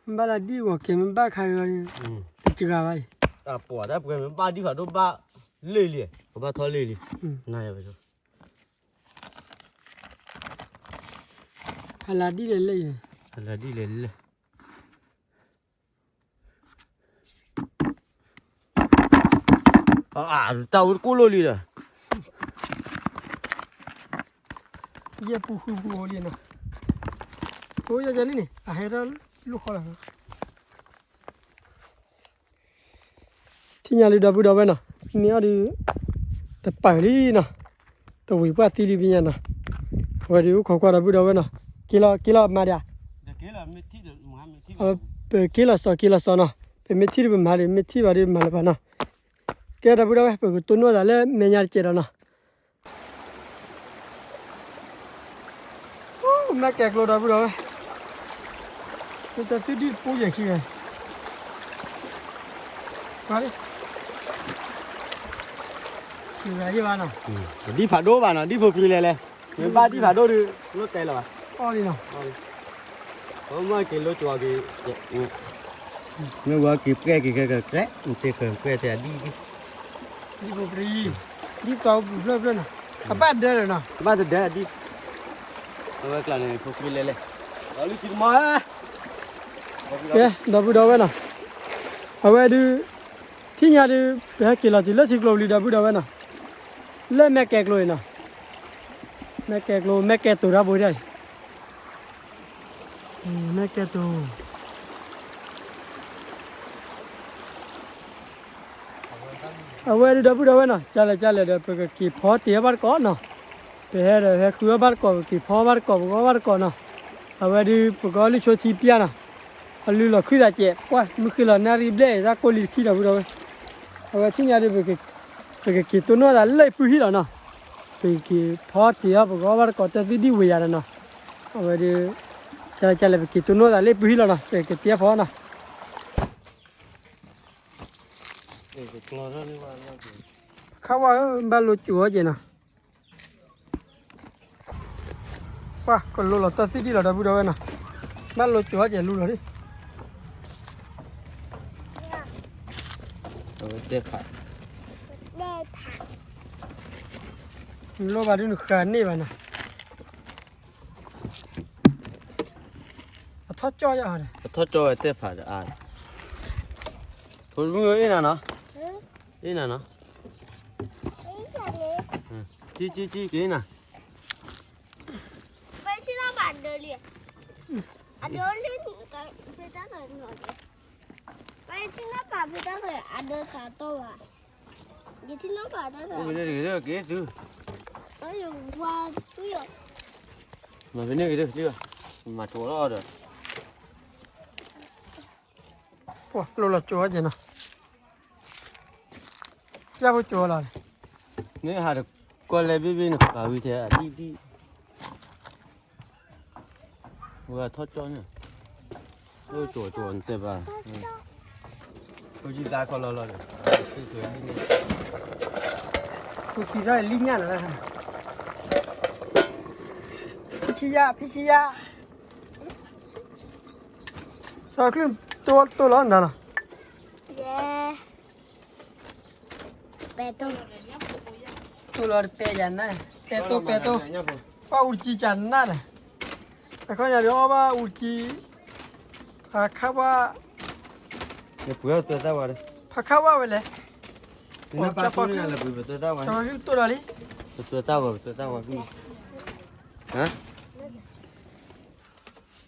ဘၣ်လၢဒ်ဂီၤကဲမ့ၢ်ဘၣ်ခါဂီၤ, တစှၤဘၣ်အံၤ, ပှၤတၢ်ပှဲၤမ့ၢ်ဘၣ်ဒ်ဖးဒိၣ်ဘၣ်လၢလံ, ပဘၣ်ထီၣ်လၢလံ, န ဟါလၢဒ်လဲၣ်လဲၣ်, ဟါလၢဒ်လဲၣ်လဲၣ်, တၢ်အိၣ်တကိၢ်လိာ်လံဒီး, ယဲၢ်ပူၤဃုပူၤအိၣ်လံနီၤ, အိၣ်ယဲၢ်န့ၣ်န့ၣ် အဟဲတၢ်လိၣ်ဃီလီၤ, ထံၣ်ညါလံဒီပုၢ်ဒီဝဲၢ်နီၤ, န့ၢ်အီၤဒုး တပာ်လံနီၤ, တဝံၤပှၢ်သံလံပညါနီၤ, အဝဲဒုးအိၣ်ခိးကွၢ်ဒီပုၢ်ဒီဝဲၢ်နီၤ, က့ၤလီၤက့ၤလီၤမၤဒံးဧါ, ပက့ၤလီၤစီၤက့ၤလီၤစီၤနီၤ, ပမ့ၢ်ထံၣ်ဒီးပမၤဒံး မ့ၢ်ထံၣ်ဘၣ်ဒုးမၤလၢၤဘၣ်နီၤ, ကဲဒီပုၢ်ဒီဝဲၢ် ပကတိၢ်နီၣ်သးလၢမဲာ်ညါတကဲးဒီးနီၤ မ့ၢ်ကဲကျိဒီပုၢ်ဒီဝဲၢ်, မ့ၢ်တၢ်သုဒံၣ်တပူၤယဲၢ်ခံဂၤ, ပှၤလံ, ခံဂၤယဲၢ်ဘၣ်နီၤ, ဒံၣ်ဖးဒိၣ်ဘၣ်နီၤ ဒံၣ်ဖိပြံလဲၣ်လဲၣ်, မ့ၢ်ဘၣ်ဒံၣ်ဖးဒိၣ်ဒီး လိၣ်တဲလၢၤဘၣ်, အီၣ်လံနီၤ, ပမ့ၢ်က့ၤလိၣ်ကၠီက့ၤ, မ့ၢ်ဝဲက့ၤပှဲၤက့ၤကဲကဲ, နတဲကဲပှဲၤတဲအဒံၣ်, ဒံၣ်ဖိပြံ, ဒ်သိးပူၤဖျၢၣ်ဖျၢၣ်နီၤ, အဘၣ်ဒၢလီၤနီၤ, ဘၣ်တဒၢဒံၣ်, အဝဲကျါန့ၣ် ဖိပြံလဲၣ်လဲၣ်, လီၤလံခံကမီၤ, ကဲ ဒီပုၢ်ဒီဝဲၢ်နီၤ, အဝဲဒုး, ထံၣ်ညါဒုး ပဟဲက့ၤလီၤတုၤလၢထံကျိပူၤလံဒီပုၢ်ဒီဝဲၢ်နီၤ, လၢမဲာ်ကဲကျိအံၤနီၤ, မဲာ်ကဲကျိ မဲာ်ကဲတိၤတၢ်ဘိဒၣ်အံၤ မ့ၢ်ကဲတိၤ, အဝဲဒုးဒီပုၢ်ဒီဝဲၢ်နီၤ ကလဲၣ်ကလဲၣ်ဒီး ပကက့ၤဖီတ့ၢ်အီၣ်ဘၣ်တကိးနီၤ, ပဟဲဒီးဟဲဃုအီၣ်ဘၣ်တကိး ပက့ၤဖီအီၣ်ဘၣ်တကိး ပကအီၣ်ဘၣ်တကိးနီၤ, အဝဲဒုး ပကအီၣ်လုၢ်ဆိထံပျၢ်နီၤ, အလုၢ်လီၤခုၣ်သးကဲး ပှၢ်မုၢ်ဃ့လီၤနၣ်ရံၣ်ဘျဲၣ် တၢ်ကိၢ်လံတခံဒီပုၢ်ဒီဝဲၢ်, အဝဲထံၣ်ညါဒုး ပကက့ၤတိၢ်နီၣ်သးလၢပုၢ်ဟံၣ်လီၤနီၤ, ပကက့ၤဖီတ့ၢ်အီၣ် ပကအီၣ်ဘၣ်တကိး တၢ်သုဒံၣ်ဝ့ၤယၤဒီးနီၤ, အဝဲဒုး, ကလဲၣ်ကလဲၣ် ပက့ၤတိၢ်နီၣ်သးလၢပုၢ်ဟံၣ်လီၤနီၤ ပကက့ၤဖီနီၤ, ခါဝဲ ဘၣ်လိကၠိအီၣ်ကဲးနီၤ, ပှၢ်ကလိလီၤတၢ်သုဒံၣ်လီၤဒီပုၢ်ဒီဝဲၢ်နီၤ, ဘၣ်လိကၠိအီၣ်ကဲးလူလီၤဒံး တဲဖး, လိၣ်ဘၣ်ဒုးနဃာ်န့ၢ်ဘၣ်နီၤ, အထီၣ်ကၠီယါဒီး, အထီၣ်ကၠီဝဲတဲဖးဒီးအါ, ဖိမုၣ်အ့ၣ်နၤနီၤ, အ့ၣ်နၤနီၤ, ကံကံကံက့ၤနၤ, ပထံၣ်နီၣ်ဘၣ်ဒၢလံ, အဒၢလံ, ပတၢ်တနီၤ, ပထံၣ်နီၣ်ဘၣ်ပတၢ်တနီၤ အဒၢသးတီဘၣ်, ယထံၣ်နီၣ်ဘၣ်တၢ်တနီၤ, က့ၤသု, မၤဖဲန့ၣ်ဂ့ၤဒုး, မၤထီၣ်လီၤဒီး ပှၤလိၣ်လီၤကၠိဝဲကဲနီၤ, ပျၢ်ဖိကၠိလီၤ, န့ၣ်ဟးတကွၢ်လဲၣ်ဘ့ၣ်ဘ့ၣ်န့ၣ် ကပာ်ဝံၤထဲအဒံၣ်ဒံၣ်, ဝဲထီၣ်ကၠီန့ၣ်, အိၣ်ကၠိကၠိနတဲဘၣ်, ဖိဆံးသးခီလီၤလီၤဒီး, ဖိဆံးသးလံညၣ်နီၤ, ဖိဆံးယါ ဖိဆံးယါ စီၤချုး, တိၢ်လီၤနၤလီၤ, ပဲတိၢ်, တိၢ်လီၤတပဲယၤနၤ, ပဲတိၢ်ပဲတိၢ်, ပှၤအူတကံကနၣ်ဒီး, အခီညါဒီးအီၣ်ဘၣ်အူတကံ, အခါဘၣ်, နပှ့ၤအီၣ်သွဲတၢ်ဝါဒီး ဖးခါဝါဝဲလဲၣ်, နနၢ်ပၢ်ကိၢ်န့ၣ်လၢပှ့ၤပသွဲတၢ်ဝါ, ကၠီၤလံတိၢ်ဒီးလံ, ပသွဲတၢ်ဝါ ပသွဲတၢ်ဝါ, ဟါ, ပှၤထံၣ်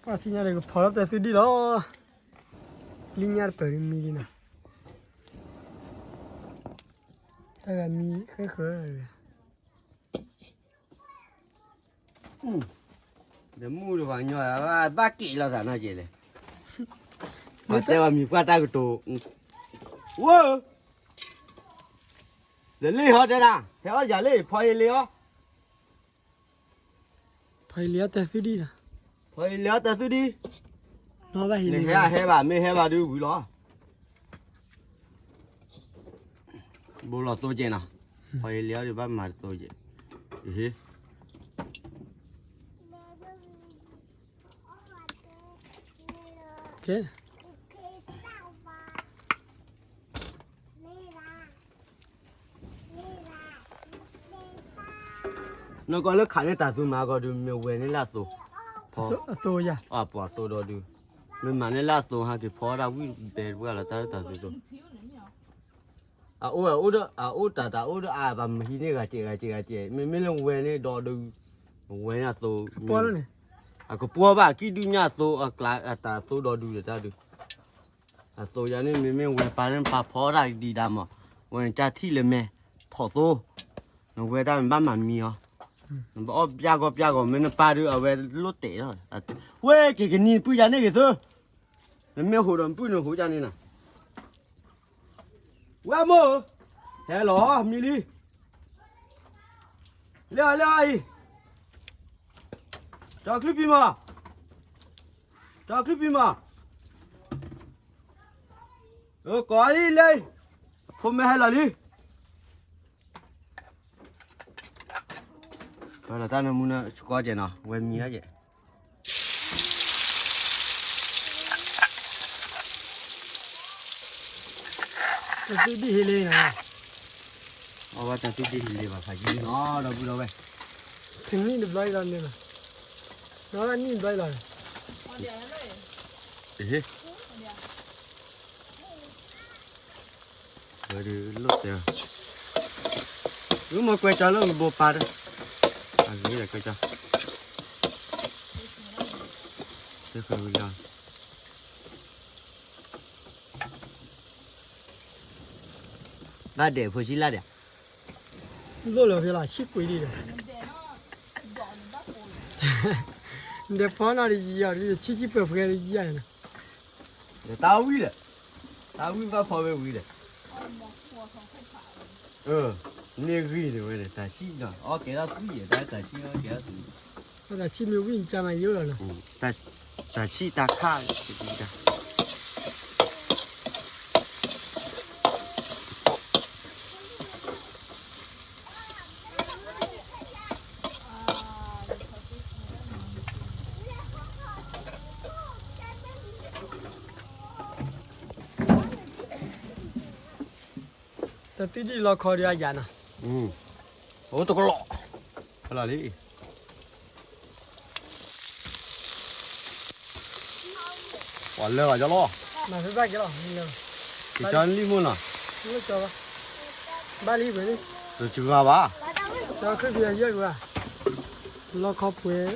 ညါဒီးကဖီၣ်လီၤတၢ်သုဒံၣ်လီၤ, လံညါတပၢၢ်ဒ်မံဒ်နီၤ, တၢ်ဂၤမံဃဲဃဲ, ဒီးမုၢ်ဒီးပှၤကညီ ဘၣ်က့ၤလီၤသးနီၢ်က့ၤလဲၣ်, ပှၤတဲဝဲမံၤပှၢ်တၢ်ကတိၤ, ဝဲ, ဒီးလ့ၣ်ဟီတဲဒၣ် ဟဲအီၣ်ယၤလ့ၣ် ဖီအံၤလ့ၣ်အီၣ် ဖီအံၤလ့ၣ်အီၣ်တၢ်သုဒံၣ်, ဖီအံၤလ့ၣ်အီၣ်တၢ်သုဒံၣ်, နဟဲဟဲဘၣ် မ့ၢ်ဟဲဘၣ်ဒုးဝံၤလီၤ, ဘိလီၤသိကဲးနီၤ, ဖီအံၤလ့ၣ်အီၣ်ဒုးဘၣ်မၤတသိကဲး, ဟ့ နကီလၢခးန့ၢ်တၢ်သူမၤကီးဒုး မ့ၢ်ဝဲန့ၣ်လၢအသိ, အသိယၤ, ပှၤသိဒီးဒုး, မ့ၢ်မၤန့ၢ်လၢအသိဟဲက့ၤဖီတၢ်ဝံၣ်ဘဲတပှၢ်လီၤ တၢ်တၢ်သူသိ, အအိၣ်အအိၣ်ဒီး အအိၣ်တၢ်တၢ်အိၣ်ဒီး အဘၣ်မဟံးန့ၢ်ဂၤစဲးဂၤစဲးဂၤစဲး, မ့မ့ၢ်လၢဝဲန့ၣ်ဒီးဒုး, ဝဲန့ၣ်အသိ, အကပှီၢ်ဘၣ် ကံၣ်ဒုၣ်ညၣ်အသိ အကျါအတၢ်သိဒီးဒုးဒီးတၢ်ဒုး, အသိယၤန့ၣ် မ့မ့ၢ်ဝဲပၢ်န့ၣ် ပၢ်ဖီတၢ်ဒံးဒၣ်မး, ဝဲန့ၣ်တၢ်ထံၣ်လၢမဲာ်, ထိးသိ, နဝဲတၢ်မ့ၢ်ဘၣ်မၤမံအီၤ, နဘၣ်အီၣ်ပျၢ်ဂီၢ်ပျၢ်ဂီၢ် မ့ၢ်နပၢ်ဒုးအဝဲလိၣ်တဲာ်လီၤ, ဝဲက့ၤကနံၤပုၢ်ယၤန့ၣ်ဂ့ၤသၢ, နမ့ၢ်ဟိးဒီးပုၢ်နဟိးယၤန့ၣ်နၤ ဝဲမိၢ်, ဟဲလီၤမံလံ, လၢအီၤလၢအီၤအံၤ, ကၠီၤချံပံၤမး, ကၠီၤချံပံၤမး, ကိးလံလၢ, အဖိမ့ၢ်ဟဲလီၤလံ, ဝဲလီၤတၢ်နမူနဆှီကဲးနီၤ ဝဲမံအီၤကဲး တၢ်သူၣ်ဒံၣ်ဟ့လ့နီၤ, အဝဲတၢ်သူၣ်ဒံၣ်ဟ့လ့ဘၣ်ဖးယံၤနီၤ ဒီပုၢ်ဒီဝဲၢ်, တနံၣ်တဘျီအံၤလီၤန့ၣ်လီၤ, ဒီးနံၣ်တဘျီအံၤလီၤ, ဝဲဒုးလိၣ်တဲ, မ့ၢ်ကွဲးကၠီလၢဘိပၢ်တၢ်, အဂ့ၤကွဲးကၠီ, တဲဃဲၤဝံၤလီၤ ဘၣ်ဒဲးဖိဆံးလၢ်ဒဲး, လိၣ်လီၤဖဲလီၤ ဆံးကွံာ်ဒံးဒီး, ဒဲးဖီနီၤဒီးယံာ်အီၤဒ်ဆံးဆံးပှဲၤပှဲၤဒီးယံာ်အီၤနီၤ, ဒီးတၢ်ဝံၣ်ဒီး, တၢ်ဝံၣ်ဘၣ်ဖီဝဲဝံၤဒီး, န့ၢ်ဂံၢ်န့ၣ်ဝဲန့ၣ် တၢ်ဆံးနီၤ အီၣ်ကဲထီၣ်သွံၣ်ယဲ တၢ်ဆံးအီၣ်ကဲထီၣ်သွံၣ် တၢ်ဆံးမ့ၢ်ဝံၣ်ကမၤယိလီၤနီၤ, တၢ်ဆံးတၢ်ခၣ်, တၢ်သံဒံၣ်လီခီဒီးအယၤနီၤ, အိၣ်တကလီၢ်, ဖဲလီၤလံ, ပှၤလၢဘၣ်ကလီၢ်, မၤဖဲဘၣ်ကလီၢ်, ကကၠီလံမိၢ်နီၤ, ဘၣ်လံဝဲလံ, တစှၤဘၣ်, ဒီးခရံာ်ပယီၤယဲၢ်ကဘၣ်, လီခီပှဲၤ,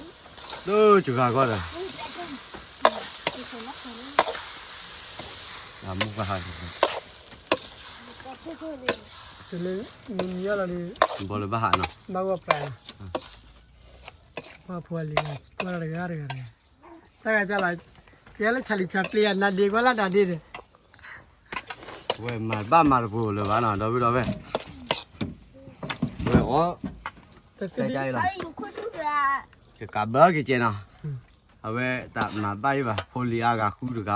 တစှၤကီၢ်ဒီး, မူကဟး တလၢမံမံအီၤလီၤဒီး, ဘီလၢဘၣ်ဟးနီၤ, ဘၣ်ဂီၢ်ပြးနီၤ, ပှၤဖိလံၤ, ကွၢ်လၢတဂၤတဂၤတဂၤ, တၢ်ဂၤတၢ်လီၤ, ကဲလၢ Charlie Chaplin အနါဒ့ ကွၢ်လၢနါဒ့ဒီး, ဝဲမၤဘၣ်မၤတပူၤလၢၤဘၣ်နီၤ ဒီပုၢ်ဒီဝဲၢ်, ဝဲအီၣ်, တၢ်လီၤ, တကးဘၢက့ၤကဲနီၤ, အဝဲတၢ်မၤဘၣ်ယံၤဘၣ် ဖိလံၤအါဂၤဃုတဂၤ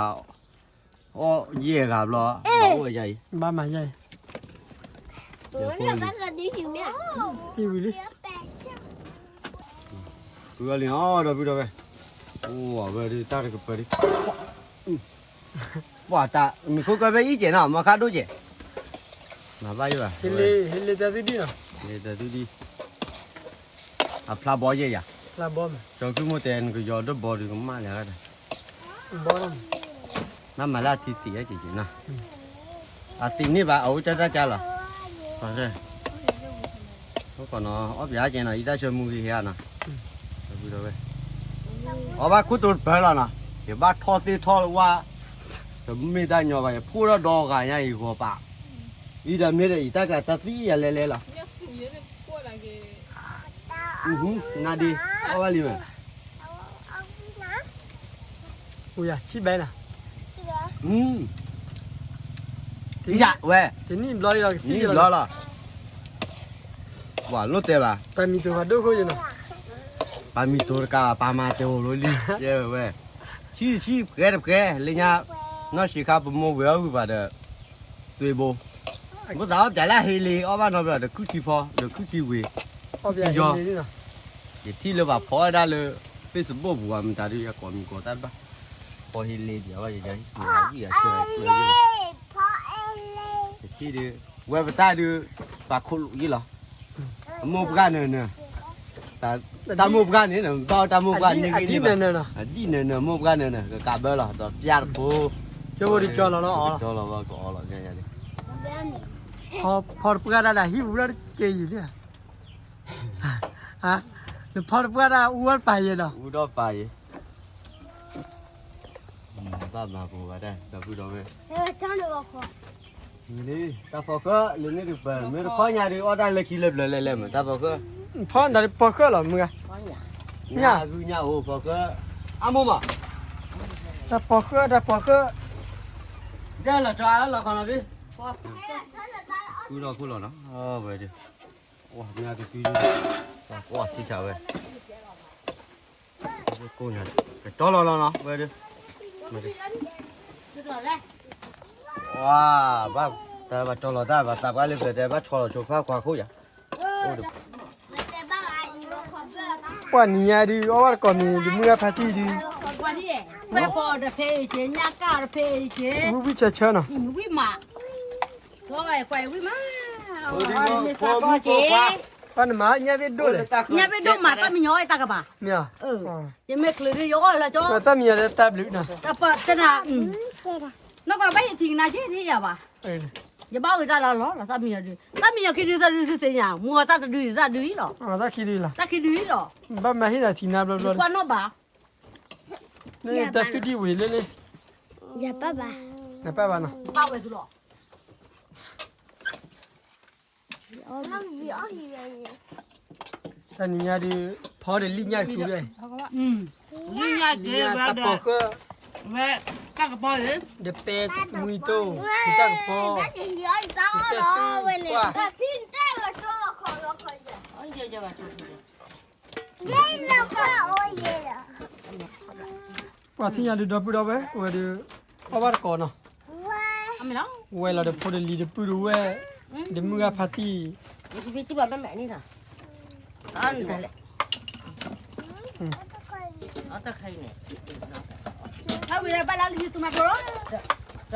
အီၣ်ယဲၢ်ဂၤဘျီ, ဘၣ်အိၣ်ယၤအံၤ, ဘၣ်မၤယၤအံၤ, တံၢ်ဝံၤလံ, ဃုအီၤလံနီၤ ဒီပုၢ်ဒီဝဲၢ်, အိၣ်ဝဲဒုးတၢ်တကပၤဒုး, ပှၤတၢ်မုၢ်ခိၣ်ကဲဖဲအံၤကဲနီၤ မၤခါဒိၣ်ကဲ, မၤဘၣ်ယံၤဘၣ်, ဟ့လ့တၢ်သံဒံၣ်နီၤ, ဟ့လ့တၢ်သံဒံၣ်, အဖျါဘီယဲၢ်ယၤ, ဖျါဘီမး, ကၠီၤကုမိၢ်တဲနကယီၤဒိၣ်ဘီဒုးကမၣ်လၢၤဂၤဒီး, ဘီလီၤ, မ့ၢ်မၤလၢအထံသံးအက့ၤက့ၤနီၤ, အသံးန့ၢ်ဘၣ် အအိၣ်တၢ်တၢ်ကါလီၤ, အီၣ်ပျးက့ၤနီၤ ယတၢ်ဆၢမူဂ့ၤဟဲနီၤ, အီၣ်ဘၣ်ခိၣ်တိတပၢၢ်လီၤနီၤ, ယဘၣ်ထီၣ်သ့ၣ်ထီၣ်ဝါ, တမ့ၢ်တၢ်ညီဘၣ် ယဖိဒီးဒီဂၤညါအံၤဂီၤပာ်, အံၤဒီးမ့ၢ်ဒီးအံၤ တၢ်ကးတၢ်သံယၤလဲၤလဲၤလီၤ, နဒ့, အီၣ်ဘၣ်လံမး အိၣ်ယၤ ဆံၣ်ဘဲနီၤ, ဝဲ, တနံၣ်ဘျီလီၤ, တနံၣ်ဘျီလီၤ, ပှၤလိၣ်တဲဘၣ်, ပမံၤတိၤဖးဒိၣ်ခိၣ်ယနီၤ, ပမံၤတိၤတကး ပမၤတဲအိၣ်လီၤလံ, ဝဲ, ဆံၣ်တဆံၣ် ပှဲၤတပှဲၤ လၢညါ, နီၢ်ဆံးခါပမိၢ်ဝဲၤအီၣ်ဂုၤပှၤဒီး, သွ့ဘိ, မ့ၢ်သးအီၣ်ပျးလၢဟ့လ့ အီၣ်ဘၣ်နီတဘျီဒီး ခုၣ်ထံဖီ ဒီးခုၣ်ထံဝ့ၤ, ယထံၣ်လၢပှၤဖီဝဲဒၣ်လၢ, Facebook ပူၤ မတၤဒုး ယကိးမံၤကိးတၢ်တဘၣ်, ဖီဟ့လ့ဒံးဘၣ် ယဝံၣ်အဆၢ, ယထံၣ်ဒုး, ဝဲပတၢ်ဒုး, ပှၤခိၣ်လိာ်ယ့ၣ်လီၤ, အမိၢ်ပှၢ်နၢၤနၢၤ, တၢ်မိၢ်ပှၢ်န့ၣ် ဘၣ်တၢ်မိၢ်ပှၢ်န့ၣ်, အဒံၣ်နၢၤနၢၤ မိၢ်ပှၢ်နၢၤနၢၤ ကကးဘၢလီၤ ဒီးပျၢ်တဖိ, ကၠီလီၤလီၤ ကၠီလီၤလီၤ ကအိးလီၤ, ဖီတပှၢ်တၢ်ဒၣ်ဟံၣ်ပူၤဒီးတကဲယံၤလံ, နဖီတပှၢ်တၢ်အူဝဲတပာ်ယဲလီၤ, အူဒီးပာ်ယဲ, ဘၣ်မၤပူၤဘၣ်တၢ် ဒီပုၢ်ဒီဝဲၢ်, တၢ်ဖီဃၢၣ်လၢန့ၣ်တပၢၢ် မ့ၢ်တခီညါဒုး အီၣ်တၢ်လၢခံလၢပျၢၤလဲၣ်လဲၣ်မး တၢ်ဖီဃၢၣ်, ဖီနတၢ်ဖီဃၢၣ်လီၤ မုၢ်ဂၤ, ညၣ်ဂုၢ်ညၣ်အိၣ်ဖီဃၢၣ်, အမိၢ်မး, တၢ်ဖီဃၢၣ် တၢ်ဖီဃၢၣ်, ဒဲလီၤကၠီလီၤခီနီၤဖံ, ဃုလီၤဃုလီၤနီၤ, ဝဲဒၣ်, ဝါမ့ၢ်ကသံ, ကွၢ်ထံဆးဝဲ ကတီလီၤလီၤနီၤ ဝဲဒၣ်, ဝါ, ဘၣ်, တၢ်ဘၣ်တီလီၤတၢ်ဘၣ်သးပှၢ်လၢပျၢၤတဲဘၣ်ဆီလီၤဆိဖၣ်ခွါခိၣ်ယၤ, ပှၤနံၤညါဒုး အီၣ်ဘၣ်တကိးမံၤ ဒုးမုၢ်ဂၢ်ဖါတံၢ်ဒုး, ဝဲဖီတဖဲအံၤက့ၤ ညၣ်ကၣ်တဖဲအံၤက့ၤ, ဝံၣ်ဝံၣ်ဆၢဆၢနီၤ, ဝံၣ်မး, ဝဲကွၢ်ဝံၣ်မး, မ့ၢ်သးကီက့ၤ ပှၤနမၤညၣ်ဘ့ၣ်ဒိၣ်လဲၣ်, ညၣ်ဘ့ၣ်ဒိၣ်မး တၢ်မံၤညီအတၢ်ကဘၣ်, မ့ၢ်, ယမ့ၢ်ချုးဒုးယအီၣ်လၢကၠီ, တၢ်မံၤညီဒီးတၢ်ဘျုးနီၤ, တၢ်ပၢတနၤ, နီၢ်ကီၢ်ဘၣ်ဟံးထံကနါက့ၤထံယၤဘၣ်, ယဘၣ်ဝဲတၢ်လီၤလီၤ တၢ်မံၤညီဒုး, တၢ်မံၤညီခံဒုးသၢဒုးသုသ့ၣ်ညါ, မူအီၤတၢ်တဒုးတၢ်ဒုးအံၤလီၤ, တၢ်ခံဒုးလီၤ, တၢ်ခံဒုးအံၤလီၤ, ဘၣ်မၤဟ့ၣ်နၤထံနါဘျီဘျီ, ကွၢ်နီၣ်ဘၣ်, တၢ်သူၣ်ဒံၣ်ဝံၤလၢလၢ, ယပၢ်ဘၣ်, ယပၢ်ဘၣ်နီၤ, ဘၣ်ဝဲသုလီၤ တနံၤညါဒုး ဖီဒီးလံၣ်ညၣ်ကသူဒီး, လံၣ်ညၣ်က့ၤဝဲဒီး, တၢ်ပီၤဃၢၣ်, ဝဲတၢ်ကပီၤ, ဒီးပဲမုၢ်တိၢ်, ဒီးတၢ်ကပီၤ, ဒီးပဲသူကွၢ် ပှၤထံၣ်ညါဒုးဒီပုၢ်ဒီဝဲၢ် ဝဲဒုး, အီၣ်ဘၣ်တကိးနီၤ,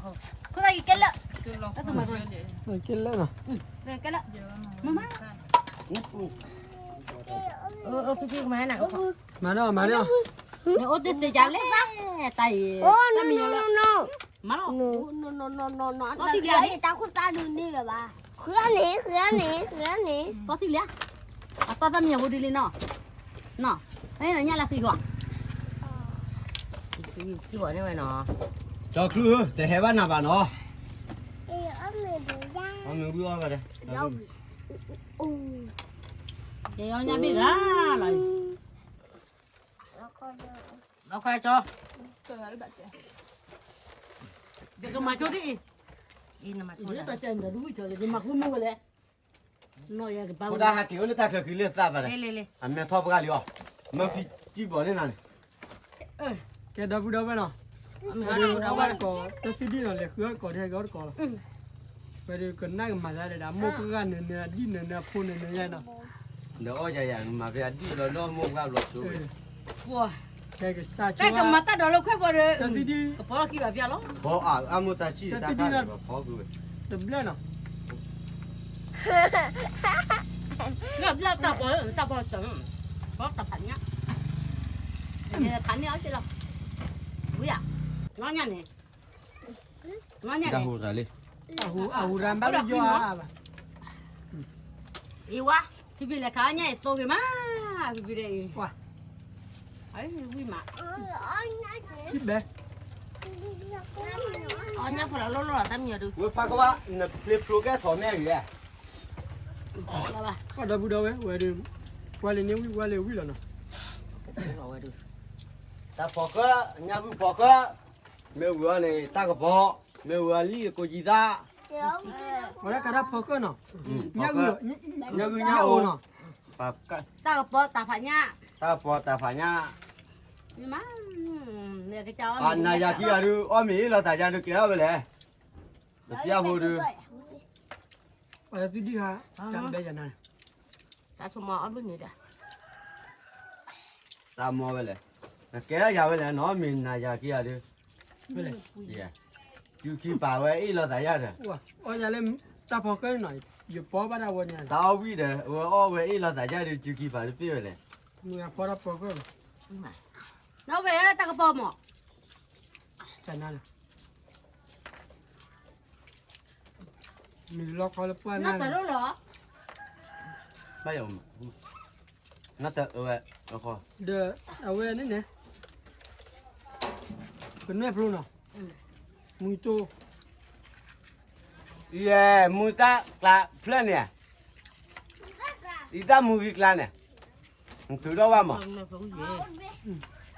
ဝဲလီၤဒီးဖိဒီးလံၤဒီးပုၢ်ဒီးဝဲၢ်, ဒီးမုၢ်ဂၢ်ဖါတံၢ်, ကဲလၢာ်နီၤ, မၤနီၤ မၤနီၤ, နအိၣ်တသ့ၣ်ညါလဲၣ်, တၢ်အံၤ, တၢ်မံၤညီလၢ, မၤလီၤ, တၢ်ခိၣ်သၣ်ဒုးန့ၢ်ဘၣ်, ဃုအန့ၣ် ဃုအန့ၣ် ဃုအန့ၣ်, တၢ်ထံၣ်လံ, အတၢ်တၢ်မံၤအဖိဒုးလံနီၤ, နီၤ, ဖဲန့ၣ်ညၣ်လၢသံကွၢ်, သံကွၢ်န့ၣ်ဝဲနီၤ, ကၠီချုးဧၢ တဟဲဘၣ်နၤဘၣ်နီၤ, အမ့ၢ်ဝံၣ်အီၣ်ဘၣ်ဒီး, ယညါဘ့ၣ်ရၤလီၤ, လီၤခါကၠီ, ယကမၤကၠီဒ်အံၤ, ယမၤဃူမူဝဲလဲၣ်, ဖိဒါဟးက့ၤအိၣ်လၢတၢ်ချၢခံလၢသးဘၣ်ဒီး, အမဲာ်ထီၣ်ပှၢ်လံအီၤ, မၢဖံစံၣ်ဘီၣ်န့ၣ်နၤန့ၣ်, ကဲဒီပုၢ်ဒီဝဲၢ်နီၤ, အဝဲတကိး တၢ်သံဒံၣ်နီၤ လဲၤဃုအီၣ်တကိးဒ်ဟဲက့ၤအီၣ်တကိးလီၤ, ဝဲဒုးကနၣ်ကမၤသးဒီး မိၢ်ပှၢ်ဂၤနၢၤနၢၤ အဒံၣ်နၢၤနၢၤ အဖိနၢၤနၢၤယါနီၤ, ဒီးအီၣ်ယၤယၤ မၤဖဲအဒံၣ်လီၤလီၢ်မိၢ်ပှၢ်ဘျီဆိဝဲ, ကဲကစၢ်ဆိ, ကမၤတၢ်ဒီးလၢခွဲးဖိဒီး, တၢ်သံဒံၣ်, ကပီၤလီၤခံဘၣ်ဖျါလီၤ, ဘီအါမ့ၢ်တၢ်ဆံၣ်တၢ်ခါန့ၣ် ဘၣ်ဖီကွံာ်ဝဲ, တဘျၢနီၤ လၢဘျၢတၢ်ပီၤ တၢ်ပီၤစၢၤ, ပီၤတၢ်ဖးညါ, ခးန့ၢ်အီၤက့လီၤ, ဝံၤယၤ, လီၤညါန့ၣ် တၢ်ဟူးတၢ်လံ, အဟူးရၣ်ဘၣ်လၢယွၤဘၣ်, အံၤဝါ, ဖံဖံလဲၤခးအီၣ်ညၣ်အံၤသိဂ့ၤမး, ဖံဖံဒီးအံၤ, ဝံၣ်မး, ဘဲ, အီၣ်ညၣ်ဖိလီၤလိၣ်လိၣ်လီၤ တၢ်မံၤအီၤဒုး, ဝဲဖးကဝါ, နပျ့ၤဖျိကဲထီၣ်မ့ၢ်ဂ့ၤ, ကီၢ်ဒီပုၢ်ဒီဝဲၢ်ဝဲဒုး, ကွၢ်လၢန့ၣ်ဝံၣ်ကွၢ်လၢဝံၣ်လီၤနီၤ, တၢ်ဖီၣ်ဃၢ, ညၣ်ဂုၢ်ဖီၣ်ဃၢ, မ့ၢ်ဝံၤအီၤန့ၣ် တၢ်ကပီၤ, မ့ၢ်ဝံၤအီၤလံၣ်ကိးကံသး, အဝဲဒၣ်ကးတၢ်ဖီၣ်ဃၢနီၤ, ညၣ်ဂုၢ်, ညၣ်ဂုၢ်ညၣ်အိၣ်နီၤ, တၢ်ကပီၤတၢ်ဖးညၣ်, တၢ်ကပီၤတၢ်ဖးညၣ်, ပှၤနၤယၤခံဂၤဒုး အီၣ်မ့ၤအ့ၣ်လိာ်သးယၤဒုးကဲထီၣ်ဝဲလဲၣ်, တပျၢ်ဖိဒုး, ပှၤသုဒံၣ်ဧါ, တၢ်ဘဲယၤနၤ, တၢ်ဆိကမိၣ်အီၣ်ဘၣ်န့ၣ်ဒီး သးမီဝဲလဲၣ်, နကဲထီၣ်ယၤဝဲလဲၣ် နအီၣ်မ့ၤနၤယၤခံဂၤဒုး, ဝဲလဲၣ်, စုခံပာ်ဝဲအ့ၣ်လိာ်သးယၤဒီး, အီၣ်ယၤလၢတၢ်ဖီၣ်ဃၢနီၤ, ယပီဘၣ်ဒၣ်ဝဲန့ၣ်, တၢ်အီၣ်ဝံၣ်ဒီး အဝဲအီၣ်ဝဲအ့ၣ်လိာ်သးယၤဒုး စုခံပာ်တပ့ၢ်ဝဲလဲၣ်, မ့ၢ်အဖီတၢ်ဖီၣ်ဃၢ, နဝဲတၢ်ကပီၤမး, တၢ်နၤလီၤ မ့ၢ်လီၤခီလၢပှၢ်နၤ, ဘၣ်ယၤ, နတၢ်အဝဲ, ဒီးအဝဲန့ၣ်န့ၣ်, ကနွဲၣ်ဖျိနီၤ, မုၢ်တိၢ်, ယဲ, မုၢ်တၢ်ကျါဖျၢၣ်န့ၣ်, ယတၢ်မုၢ်ဂံၢ်ကျါန့ၣ်, နထုးထီၣ်ဝဲမး,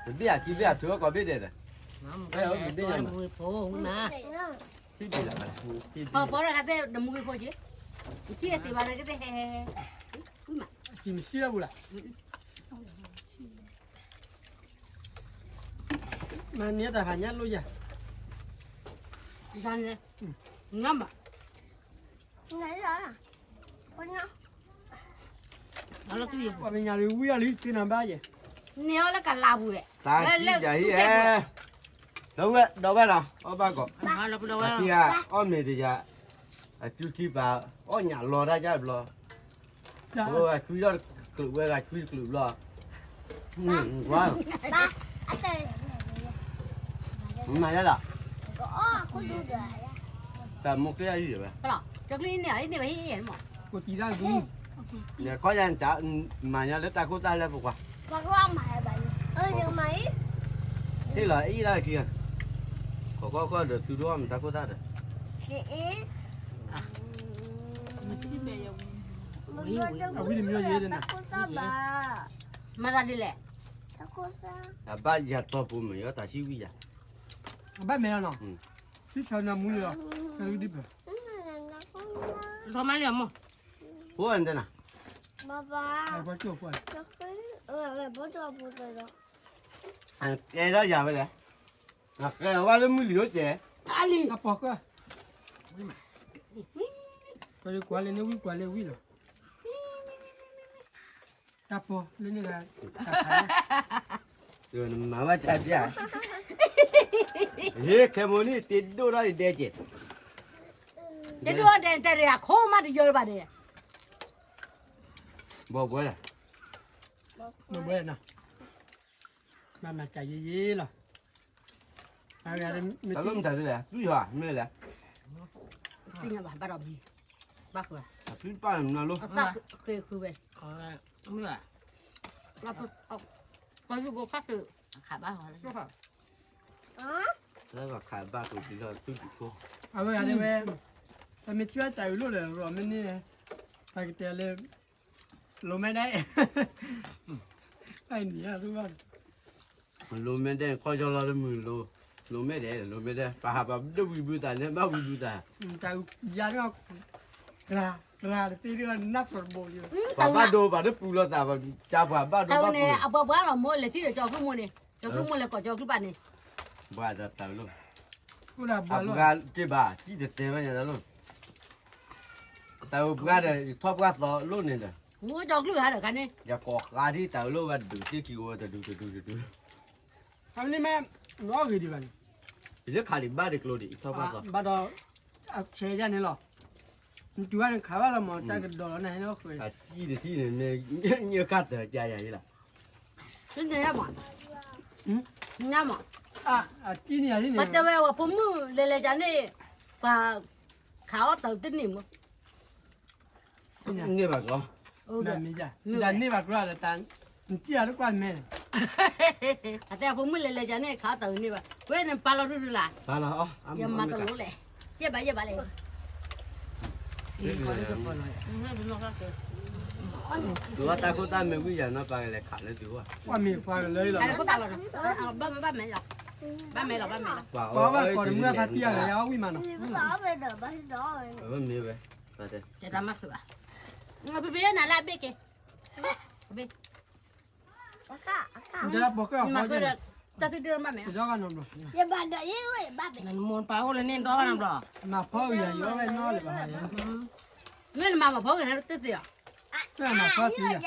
တဘ့ၣ်အခံဘ့ၣ်အထုးထီၣ်ကိးဘ့ၣ်ဒဲးဒီး, ဘ့ၣ်ယၤမး, ထံၣ်ဘ့ၣ်လီၤ, ပီၤပီၤတဂၤသ့ၣ်နမူဂ့ၤဖိက့ၤ, နထံၣ်သ့ဘၣ်နကသ့ၣ်ဟဲဟဲဟဲ, ဝံၣ်မး, ကံမစံၣ်လၢပူၤလၢ, မၤန့ၢ်တၢ်ဖးညၣ်လိၣ်ယၤ, နၤမး, ပှၤမ့ၢ်ညါလၢဝံၣ်အီၤလံ သ့ၣ်နၤဘၣ်ယဲ, န့ၢ်အီၤလၢကလးပူၤဝဲ, သးကံၣ်ယၤဟံၣ်ဟဲ, ဒီဝဲၢ်ဒီဝဲၢ်လီၤ အီၣ်ဘၣ်ကီး, အခံဂၤအီၣ်မ့ၤတယၤ, အစုခံပာ်, အီၣ်ညၣ်လီၤတၢ်ယါဘျီ, အဝဲဂၤဆွံထီၣ်တကျုးဝဲဂၤဆွံတကျုးဘျီ, မၤယါလီၤ, တၢ်မိၢ်က့ၢ်အံၤဝဲ, ကီၢ်ကံၣ်သၣ်ဂုၢ်, မၤညါလၢတၢ်ခိၣ်သၣ်လၢပကွၢ်, ဟ့ၣ်လီၤအံၤလၢခံဂၤ, ကီၢ်ကီၢ်ကီၢ်ဒီးသုဒိၣ်အီၣ်မ့ၤတၢ်ခိၣ်သၣ်ဒီး, အဝံၣ်တမံၤယဲဒၣ်နၤ, မၤသးဒ်လဲၣ်, အဘၣ်ယၤတီၢ်ပူၤမ့ၢ်ယီတၢ်ဆံၣ်ဝံၣ်ယၤ, အဘၣ်မဲာ်လီၤနီၤ, ဆံၣ်ဆီနၤမူလီၤ, ဒ်ပၢ်, လီၤမးလံအမိၢ်, ဖိအံၤတဲနၤ, ကဲထီၣ်ယၤဝဲလဲၣ်, ကဲဝဲလၢမုၢ်လံၤအိၣ်ကဲ, အလံၤ, အပီၤဃၢ, ကွၢ်လၢကွၢ်လၢဝံၣ်ကွၢ်လၢဝံၣ်လီၤ, တၢ်ပီၤလၢန့ၣ်ဂၤ, နမၤဘၣ်တၢ်ဒ်, ဟ့ၣ်ခဲမိၣ်န့ၣ် တ့ဒိၣ်ထီၣ်ယဒဲကဲ, တ့ဒိၣ်ထီၣ်ဒဲတဲရခိၣ်မးတယၢလၢၤဘၣ်န့ၣ်, ဘီဘှဲလီၤ, ဘီဘှဲနီၤ, မၤမၤတၢ်ယံၤယံၤလီၤ, တၢ်လိၣ်မတၤဒ်လဲၣ် သွံၣ်ဟီမ့ၢ်လဲၣ်, သ့ၣ်ညါဘၣ်ဘၣ်ဒီးဘံ, ဘၣ်ဃုာ်, အသွံၣ်ပၣ်နၤလိၣ်, အသၣ်ဃ့ဃုဝဲ, မ့ၢ်ဘၣ်, ကီၢ်ယူၢ်ဘိခါသုး, ခးဘၣ်ဃီလၢ, လၢဘၣ်ခးဘၣ်က့ၤလီၤသုၣ်တံၢ်ခိၣ်, အဝဲဂၤဒၣ်ဝဲ, ပမ့ၢ်ထံၣ်ဘၣ်တၢ်အုးလိၣ်ဒီး ရီၤမ့ၢ်န့ၢ်, ပကတဲလၢ လိၤမဲဒဲး, အနံၤအါ, လိၤမဲဒဲး ခီၣ်ကၠီလီၤတမုာ်လိၤ, လိၤမဲဒဲး လိၤမဲဒဲး ပဟးပှၤဒိၣ်ဝံၤဘုသးန့ၣ် ဘၣ်ဝံၤဘုသး, တၢ်အုးယၤဒၣ်, ကရၤကရၤတသ့ဒၣ်နၢ်ပၢၢ်တဘိလံ, ပှၤဘၣ်ဒိပှၤတပူၤလိာ်သး, ပှၤကၠါပှၤဘၣ်ဒိဘၣ်ပူၤ, အပှၤပှၤလီၤမိၢ်လဲၤထံၣ်ဒီးကၠီၤဖုမိၢ်န့ၣ်, ကၠီၤဖုမိၢ်လဲၤကိးကၠီၤဖုဘၣ်န့ၣ်, ပှၤတၢ်တၢ်လိၣ်, အပှၤကၠါက့ဘၣ် တံၢ်တတဲဝဲညါတၢ်လိၣ် တၢ်အိၣ်ပှၤဒီး ယထီၣ်ပှၢ်သီလိၣ်န့ၣ်ဒီး, မူကၠီၤကလုၢ်ဟးဒီးခါန့ၣ်, ယကိးဃါဒ်တၢ်အိၣ်လိၣ်ဝဲတဒူတဒူတဒူ, ခါန့ၣ်မ့ၢ်, နီၣ်ဂ့ၤဒံးဘၣ်န့ၣ်, ယလၢခးဒံးဘၣ်တကျိၤဒံး ယထီၣ်ပှၢ်သီ, ဘၣ်ဒီး, အဆဲးယါန့ၣ်လီၤ, နတုၤဘၣ်န့ၣ်ခးဘၣ်လီၤမး တၢ်ကဒီးလီၤနၤဟဲလီၤဃဲၤ, အတံၢ်တထံၣ်န့ၣ် မ့ၢ်ညၣ်ကၢ်တၢ်ကါယၤယံလီၤ, နမး, နမး, အကံန့ၣ်ယၤန့ၣ် ပှၤတဲဝဲဝဲဖိမုၣ်လဲၤလဲၤယၤန့ၣ် ပှၤခးအီၣ်တၢ်တန့ၢ်မး န့ၢ်ဘၣ်ကီး တၢ်န့ၢ်ဘၣ်ကီး နတံၢ်အတကွၢ်မဲ အတဲဖိမုၣ်လဲၤလဲၤယၤန့ၣ် ခးအီၣ်တၢ်တန့ၢ်ဘၣ် ဝဲန့ၣ်ပာ်လီၤဒုဒုလၢ် ယမၤတလိၣ်လဲၣ် ယဲၢ်ဘၣ်ယဲၢ်ဘၣ်လဲၣ် တုၤဝဲတၢ်ခိၣ်တၢ်မ့ၢ်ဝံၤယၤနီၤ ပှၤကလဲၤခးလၢတုၤဝဲ ပှၤမ့ၢ်ပှၤကလဲၤလီၤ ဘၣ်မဲလီၤ ဘၣ်မဲလီၤ ပှၤဘၣ်ကိးတမုၢ်ဖးတံၢ်အဂၤယအီၣ်ဝံၣ်မးနီၤ မ့ၢ်ဝဲ တၢ်မၤဖျိဘၣ် ပပ့ၤနၤလၢအဘ့ၣ်က့ၤ ဘ့ၣ် တၢ်ပိာ်ခွဲအဖီကဲ တၢ်သ့ၣ်တၢ်မၤမဲ တၢ်ဂၤနီၤဘျီ မိၢ်ပၢ်အိၣ်လၢန့ၣ်ဒီဘၣ်နီၤဘျီ မၤဖီအံၤယအီၣ်ဝဲနီၤလၢၤဘၣ် မ့ၢ်နမၤမၤဖီက့ၤန့ၣ်တသ့ၣ်အီၤ မ့ၢ်မၤဖီသ့ၣ်ယၤ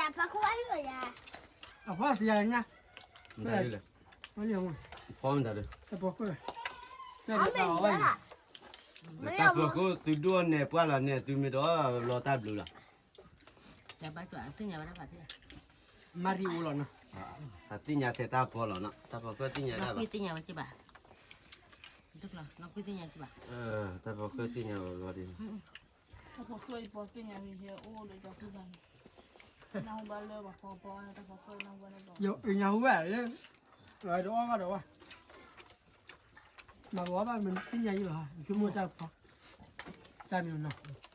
အဖီသ့ၣ်ယၤညါ ဖီမတၤဒီး တၢ်ပိာ်ခွဲ တၢ်ပိာ်ခွဲ သုဒိၣ်န့ၣ်ပှၢ်လီၤန့ၣ် သုမ့ၢ်ဒီးလီၤတၢ်ဘျုးလီၤ မၤရံအိၣ်လီၤနီၤ တၢ်သ့ၣ်ညါထဲတၢ်ဖီလီၤနီၤ တၢ်ပိာ်ခွဲသ့၁ါ တၢ်ပိာ်ခွဲသ့ၣ်ညါဝဲလီၤ တၢ်ပိာ်ခွဲသ့ၣ်ညါဝဲလီၤ တၢ်ပိာ်ခွဲသ့ၣ်ညါဝဲလီၤ ညၣ်ဟူဘၣ်လၢ တအီၣ်ဘၣ်ဒီးဝဲ မၤပအီၣ်ဘၣ်မ့ၢ်သ့ၣ်ညါယံၤဘၣ် ဆိကမိၣ်တၢ်ဖီ တၢ်မံၤနီၤ ပှၤဖီ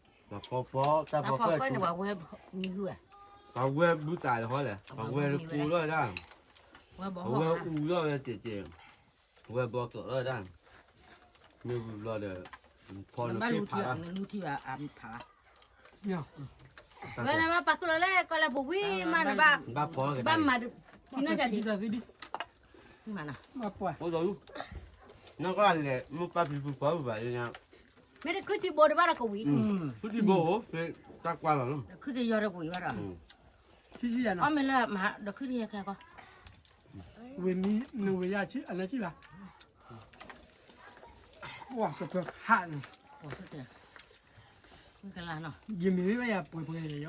ဖီ တၢ်ဖီဖီန့ၣ် ပှၤဝဲ ပှၤဝဲဘုသးလီၤလဲၣ် ပှၤဝဲတကူလီၤဒၣ် ပှၤဝဲအူလီၤဝဲတက့ၢ် ဝဲဘီကျိးလီၤဒၣ် မ့ၢ်ဝံၤဘျီဒီး ဖီနက့ၤဖးလီၤ ဝဲနဘၣ်ပာ်ကျိးလၢကီၢ်လၢပူၤဝံၤမးနဘၣ် ဘၣ်ဖီက့ၤ ဘၣ်မၤဒ် အိၣ်ဒီး နကလဲၤ မ့ၢ်ပာ်ဖံဖုဖီဘၣ် မ့ၢ်တခုထံဘိတဘၣ်ဒီးကဝံၤ ခုထံဘိအိၣ် တၢ်ကွၢ်လီၤလီၤ ခုထံယီၤဒီးကဝံၤဘၣ်ဒီး အီၣ်မ့ၢ်လၢမၤဒီးခုထံယီၤခဲကီး ဝ့ၢ်မံနဝ့ၢ်ယါဆံအလၢဆံလၢ ပှၤကပၢၤခးန့ၣ် ကလၤနီၤ ယမ့ၢ်မ့ၢ်ဘၣ်ယၤပှဲၤပှဲၤယီၤဒ်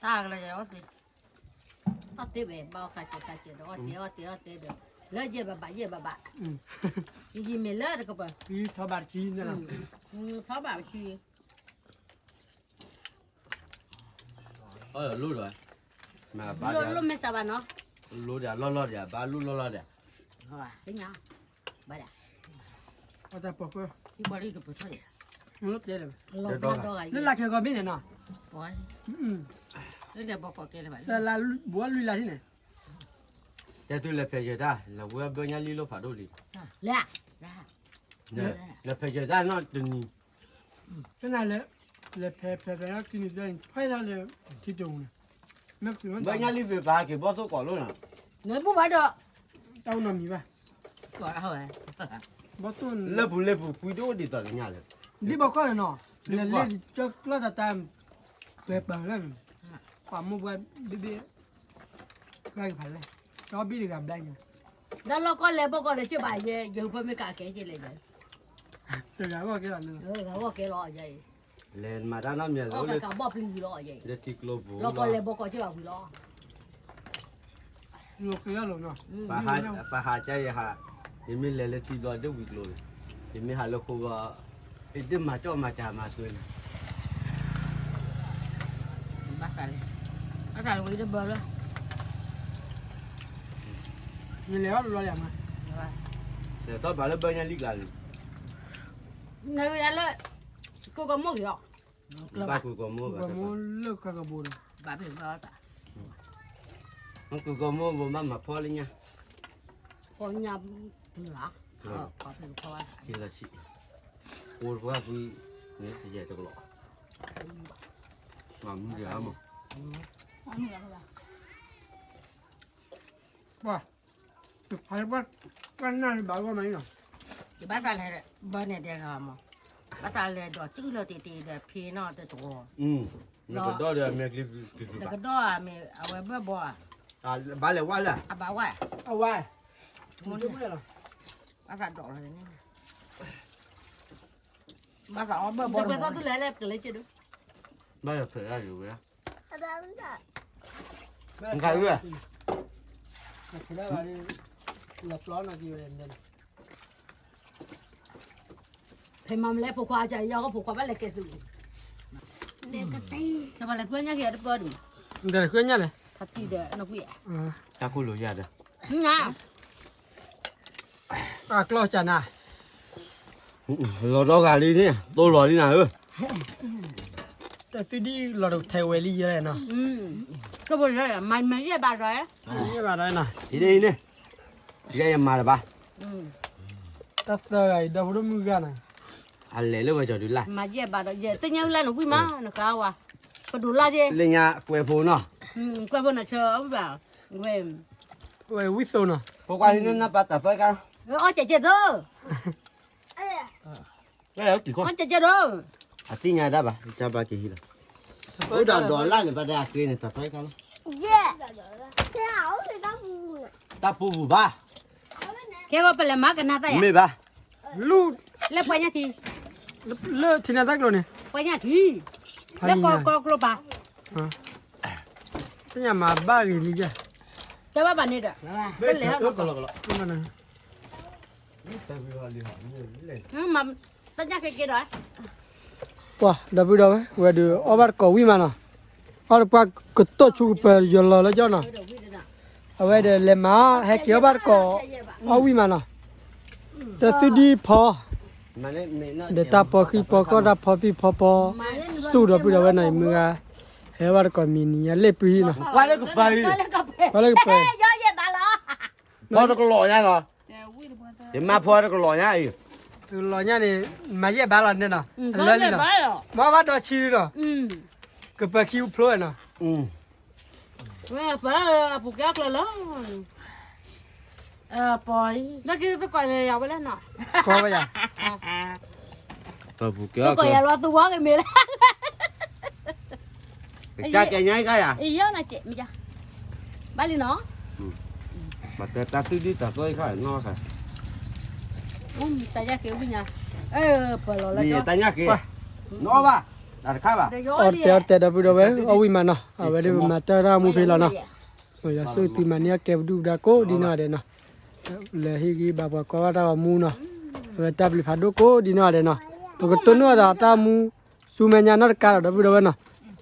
တၢ်ကလၢယအီၣ်သ့ အီၣ်သ့ဝဲ ဘၣ်အီၣ်ခါစဲးခါစဲးဒီး အီၣ်တဲအီၣ်တဲအီၣ်တဲဒီး လၢယဲၢ်ဘၣ်ဘၣ်ယဲၢ်ဘၣ်ဘၣ် ယမ့ၢ်လၢတကပၤ ထီဘၣ်တဆံန့ၣ်လီၤ ထီဘၣ်တဆံ အီၣ်လိၣ်ဒီး လိၣ်လိၣ်မ့ၢ်စးဘၣ်နီၤ လိၣ်ဒီးလီၢ်လီၢ်ဒီး ဘၣ်လိၣ်လီၢ်လီၢ်ဒီး သ့ၣ်ညါ ဘၣ်ဒီး အတၢ်ပိာ်ခွဲ တဲလၢ လၢလၢခဲကီးမ့ၢ်န့ၣ်နီၤ လၢဘီကီးကဲလၢၤဘၣ် တလါဘိလွံၢ်လါထံၣ်န့ၣ် တဲသုလဲၤဖဲးယဲၢ်တၢ် လဲၤဝဲဘၢညါလံလိၣ်ဖးဒိၣ်လံ လဲၤ လဲၤဖဲးယဲၢ်တၢ်နီၤတနံၤ တနၤလဲၤ လဲၤဖဲးဖဲးဖဲးလီၤခံနံၤတၢ်န့ၣ် ဖဲလီၤလၢထံတိၤန့ၣ် မ့ၢ်ဘၢညါလံဖဲးပဟးက့ၤဘီၣ်သိၣ်ကိးလိၣ်နီၤ နဘူၣ်ဘၣ်ဒီး တၢ်အိၣ်နီတမံၤဘၣ် ဘီၣ်သိၣ်လၢပူၤလၢပူၤကွံဒိၣ်ဒ်သိးကညါလၢ ဒ်ဘီကီၢ်န့ၣ်နီၤ လဲၤလၢကၠီကျီၢ်တၢ်တၢ် ပှဲၤပၢၤလၢ ပှၤမိၢ်ပှၢ်ဘ့ၣ်ဘ့ၣ် ကျါကဖးလဲၣ် ကၠီဘ့ၣ်တဂၤဘျါညါ ဒီးလီၢ်ကီၢ်လဲၤဘီၣ်ကီၢ်လဲၤက့ၤဘၣ်ယဲ ယဟူးဖၢမ့ၢ်ကးကဲက့ၤလဲၤယဲ တဂၤဂီၢ်ကဲလီၤ တဂၤဂီၢ်ကဲလီၤယဲ လဲၤမၤတၢ်နီတမံၤ လဲၤကဘီၣ်ပျံၤဝံၤလီၤယဲ လၢထံကျိပူၤ လီၢ်ကီၢ်လဲၤဘီၣ်ကီၢ်က့ၤဘၣ်ဝံၤလီၤ ပဟးကါယဲဟး ယမ့ၢ်လဲၤလၢထံဘျီဒ်ဝံၤကျိၤန့ၣ် ယမ့ၢ်ဟးလၢဃိဂီၤ ယဒ်မၤကၠီၣ်မၤစၢ်မၤသွဲန့ၣ် ဘၣ်သးလံ ဘၣ်သးလံဝံၤတဘၢလၢ နလဲၤဘၣ်တဘျီယၤမး လဲၤထီၣ်ဘၣ်လၢဘၢညါလံကျါလံ နဂ့ၤလၢ ကိးကီးမိၢ်ဂ့ၤအီၤ ဘၣ်ကိးကီးမိၢ်ဘၣ် ကိးကီးမိၢ်လၢကါကဘိဒီး ဘၣ်ဖဲဘၣ်သး မ့ၢ်ကိးကီးမိၢ်ဘၣ်မၤဖီလၢညါ ဖီညါ က့ၤလီၤဆံး ကိးတပှၢ်ကွံ န့ၣ်တယဲၢ်တကလီၤ မၤမူဒံးအါမး ပှၤ တဖးပှၤ ပှၤနၢ်ဘၣ်ဂီၢ်မးနီၤ ယဘၣ်သးလဲၤ ဘၢန့ၣ်ဒဲးဂၤမး ဘၣ်သးလဲၤဒီးစုလီၤတံၢ်တံၢ်ဒီးဖံးနီၢ်တတြီၤ နကဒီဒီးအမဲာ်ကလံၤ နကဒီအမဲာ် အဝဲဘၢဘီဧါ ဘၣ်လဲၤဝဲလၢ အဘၣ်ဝဲ အဝဲ ဘၣ်သးဒိးလီၤန့ၣ် ဘၣ်သးအီၣ်ဘၢဘီ ဘၣ်ယဖဲးရၣ်ယဝဲ နခးဝဲ ဖဲမၤမလဲၣ်ဖိခွါအကယီဖိခွါဘၣ်လဲၤကဲသုး, တဘၣ်လဲၤဃုညၣ်က့ၤတပၢၢ်ဒံး, တလဲၤဃုညၣ်လဲၣ်, ဖးထံဒီးနကွံာ်, တၢ်ခိၣ်လိာ်ယၤဒီး, အကျီၢ်ကနၤ, လီၤဒီဂၤလံန့ၣ် တိၢ်လီၤလံနၤဧၢ, တၢ်သုဒံၣ်လီၤတထဲဝဲလံယဲနီၤ, ကဘိလၢမၤယဲၢ်ဘးဒီး, ယဲၢ်ဘးဒီးနီၤ, ဒ်န့ၣ်, ယဲၢ်ယမၤတဘၣ်, တၢ်သၢဂၤအံၤ ဒီဖိဒိၣ်မုၣ်ဂၤနီၤ, အလဲၤလၢဝဲကၠီၤဒုလၢ်, မၤယဲၢ်ဘးဒီး ယဲၢ်တညါဝံၤလၢနဝံၣ်မး နဃါဝဲ, ပဒိးလၢ်က့ၤ, လၢညါကွဲးဖိနီၤ, ကွဲးဖိနီၤဆၢအဝံၣ်ဘၣ်, ဝဲ, ဝဲဝံၣ်သိနီၤ, ဖိခွါဟံးန့ၢ်နပၢ်တၢ်သွဲၣ်ကါ, အီၣ်ကဲးကဲးသိ, အီၣ်ကဲးကဲးဒီး, အသ့ၣ်ညါဒၣ်ဘၣ် ကဘၣ်က့ၤဟံးလီၤ, အိၣ်ဒီးဒီးလၢ်န့ၣ် ဘၣ်ဒၣ်အဃ့န့ၣ် တၢ်သွဲၣ်ကါလီၤ, တၢ်ပူၤပူၤဘၣ်, ကဲကီးပလဲၤမၤကနၣ်တၢ်ယၤ, မ့ၢ်ဘၣ်, လူ, လၢပှၤညၣ်ထံ, လၢထံနၢ်တၢ်ကျိၤန့ၣ်, ပှၤညၣ်ထံ, လၢကီကီကျိပၤ, သ့ၣ်ညါမၤဘၣ်ဂ့ၤလံယဲ, တဘၣ်ဘၣ်န့ၣ်ဒီး, ပလဲၤဟီၣ်, တၢ်ညၣ်က့ၤက့ၤဒီး, ပှၤဒီပုၢ်ဒီဝဲၢ် ဝဲဒုးအီၣ်ဘၣ်တကိးဝံၣ်မးနီၤ, အီၣ်တပှၢ်ကတိၢ်ဆူကပၢၤယလီၤလၢကၠီနီၤ, အဝဲဒီးလဲၤမၤ ဟဲက့ၤအီၣ်ဘၣ်တကိး, အီၣ်ဝံၣ်မးနီၤ, တၢ်သုဒံၣ်ဖီ, ဒီးတၢ်ဖီဃံဖီကီၢ် တၢ်ဖီပံၣ်ဖီပီ, စတူးဒီပုၢ်ဒီဝဲၢ်နီၤ ယမုၢ်ဂၤ, ဟဲဘၣ်တကိးမံၤနံၤညါလ့ၣ်ပှံၤနီၤ, ကွၢ်လၢကပၢၤ, ဖီတကလီၤညါနီၤ, ယမါဖီတကလီၤညါအံၤ, တကလီၤညါန့ၣ်, မၤယဲၢ်ဘးလီၤန့ၣ်နီၤ, အလၢလံနီၤ, မ့ၢ်ဘၣ်ဒီးဆံလံနီၤ, ကပၢၤခံဖျိနီၤ, ဝဲပၢၤလၢအပူၤကဲအကျၢၤလီၤ, ပီၤ, လၢခံသကိးယၤဝဲလၢနီၤ, ကီဝဲယၤ, သကိးယၤလီၤသဝီကမ့ၢ်လၢ, ကကဲညါကါယၤ, ဘၣ်လံနီၤ, ဘၣ်တဲတၢ်သုဒံၣ်တၢ်သွဲၣ်ခါနီၤခါ, တၢ်ညၣ်က့ၤဝံၣ်ညါ, တၢ်ညၣ်က့ၤ, နီၤဘၣ်, တၢ်တခါဘၣ်, အီၣ်တဲအီၣ်တဲဒီပုၢ်ဒီဝဲၢ် အီၣ်ဝံၣ်မးနီၤ, အဝဲဒၣ်ပမၤတၢ်တၢ်မူဖဲလီၤနီၤ, ယွၤဆိၣ်ဂ့ၤသုမၤန့ၢ်အကဲပဒုၣ်ပဒါကိးဒ်နီၢ်ဂၤဒဲးနီၤ, လဲၤဟ့ၣ်ဂံၢ်ဘါပှၤကွၢ်ဘၣ်တၢ်ဂီၤမူနီၤ, အဝဲတၢ်ဘျုးဖးဒိၣ်ကိးဒ်နီၢ်ဂၤဒဲးနီၤ, ပကတိၢ်နီၣ်သးတၢ်မူ ဆူမဲာ်ညါနီတကါဒီး ဒီပုၢ်ဒီဝဲၢ်နီၤ,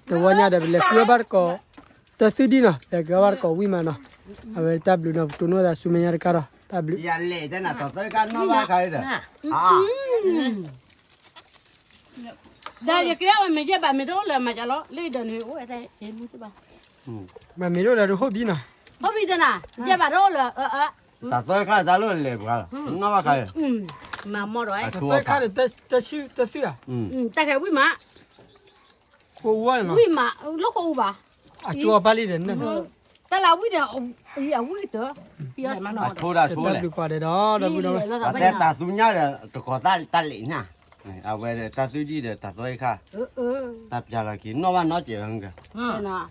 တဝီညါဒီး ပလဲၤဃုအီၣ်ဘၣ်တကိး, တၢ်သုဒံၣ်နီၤ လဲၤက့ၤအီၣ်ဘၣ်တကိးဝံၣ်မးနီၤ, အဝဲတၢ်ဘျုးနီၤ ပတိၢ်နီၣ်သးဆူမဲာ်ညါတကါဒီး တၢ်ဘျုး, ဒီးယကဲဝဲမ့ၢ်ယဲၢ်ဘးမ့ၢ်တအိၣ်လၢၤမၤကလီၤ လၢဒီးန့ၣ်အိၣ်ဝဲတၢ်ဟဲမူတဘၣ်, မ့ၢ်တအိၣ်လၢၤတဟိၣ်ဘံနီၤ, ဟိၣ်ဘံတနၤ, ယဲၢ်ဘးတအိၣ်လၢၤ, တၢ်သွဲခါတၢ်လၢလဲၤပှၤလီၤ, နီၣ်ဘၣ်ခါ, မၤမီၢ်ဒီးဝဲ, တၢ်သွဲခါန့ၣ် တဆံတသုဧါ, တၢ်ခဲဝံၣ်မး, ဝံၣ်မး, လၢဃိာ်အူဘၣ်, အကၠိအပၢ်လံဒီး, တၢ်လၢဝံၣ်ဒီး, အဝံၣ်ကတၢၢ်, အထူဒါဆိလဲၣ်, တၢ်ဘျုးကွၢ်ဒဲးဒီး ဒီပုၢ်ဒီဝဲၢ်, ပှၤတဲတၢ်သူညါဒီး တကိးတၢ်လဲၣ်ညါ, အဝဲဒီးတၢ်သူဒံၣ်ဒီးတၢ်သွဲခါ, တၢ်ပျၢ်လီၤက့ၤ နီၣ်ဘၣ်နီၣ်စဲးလီၤ,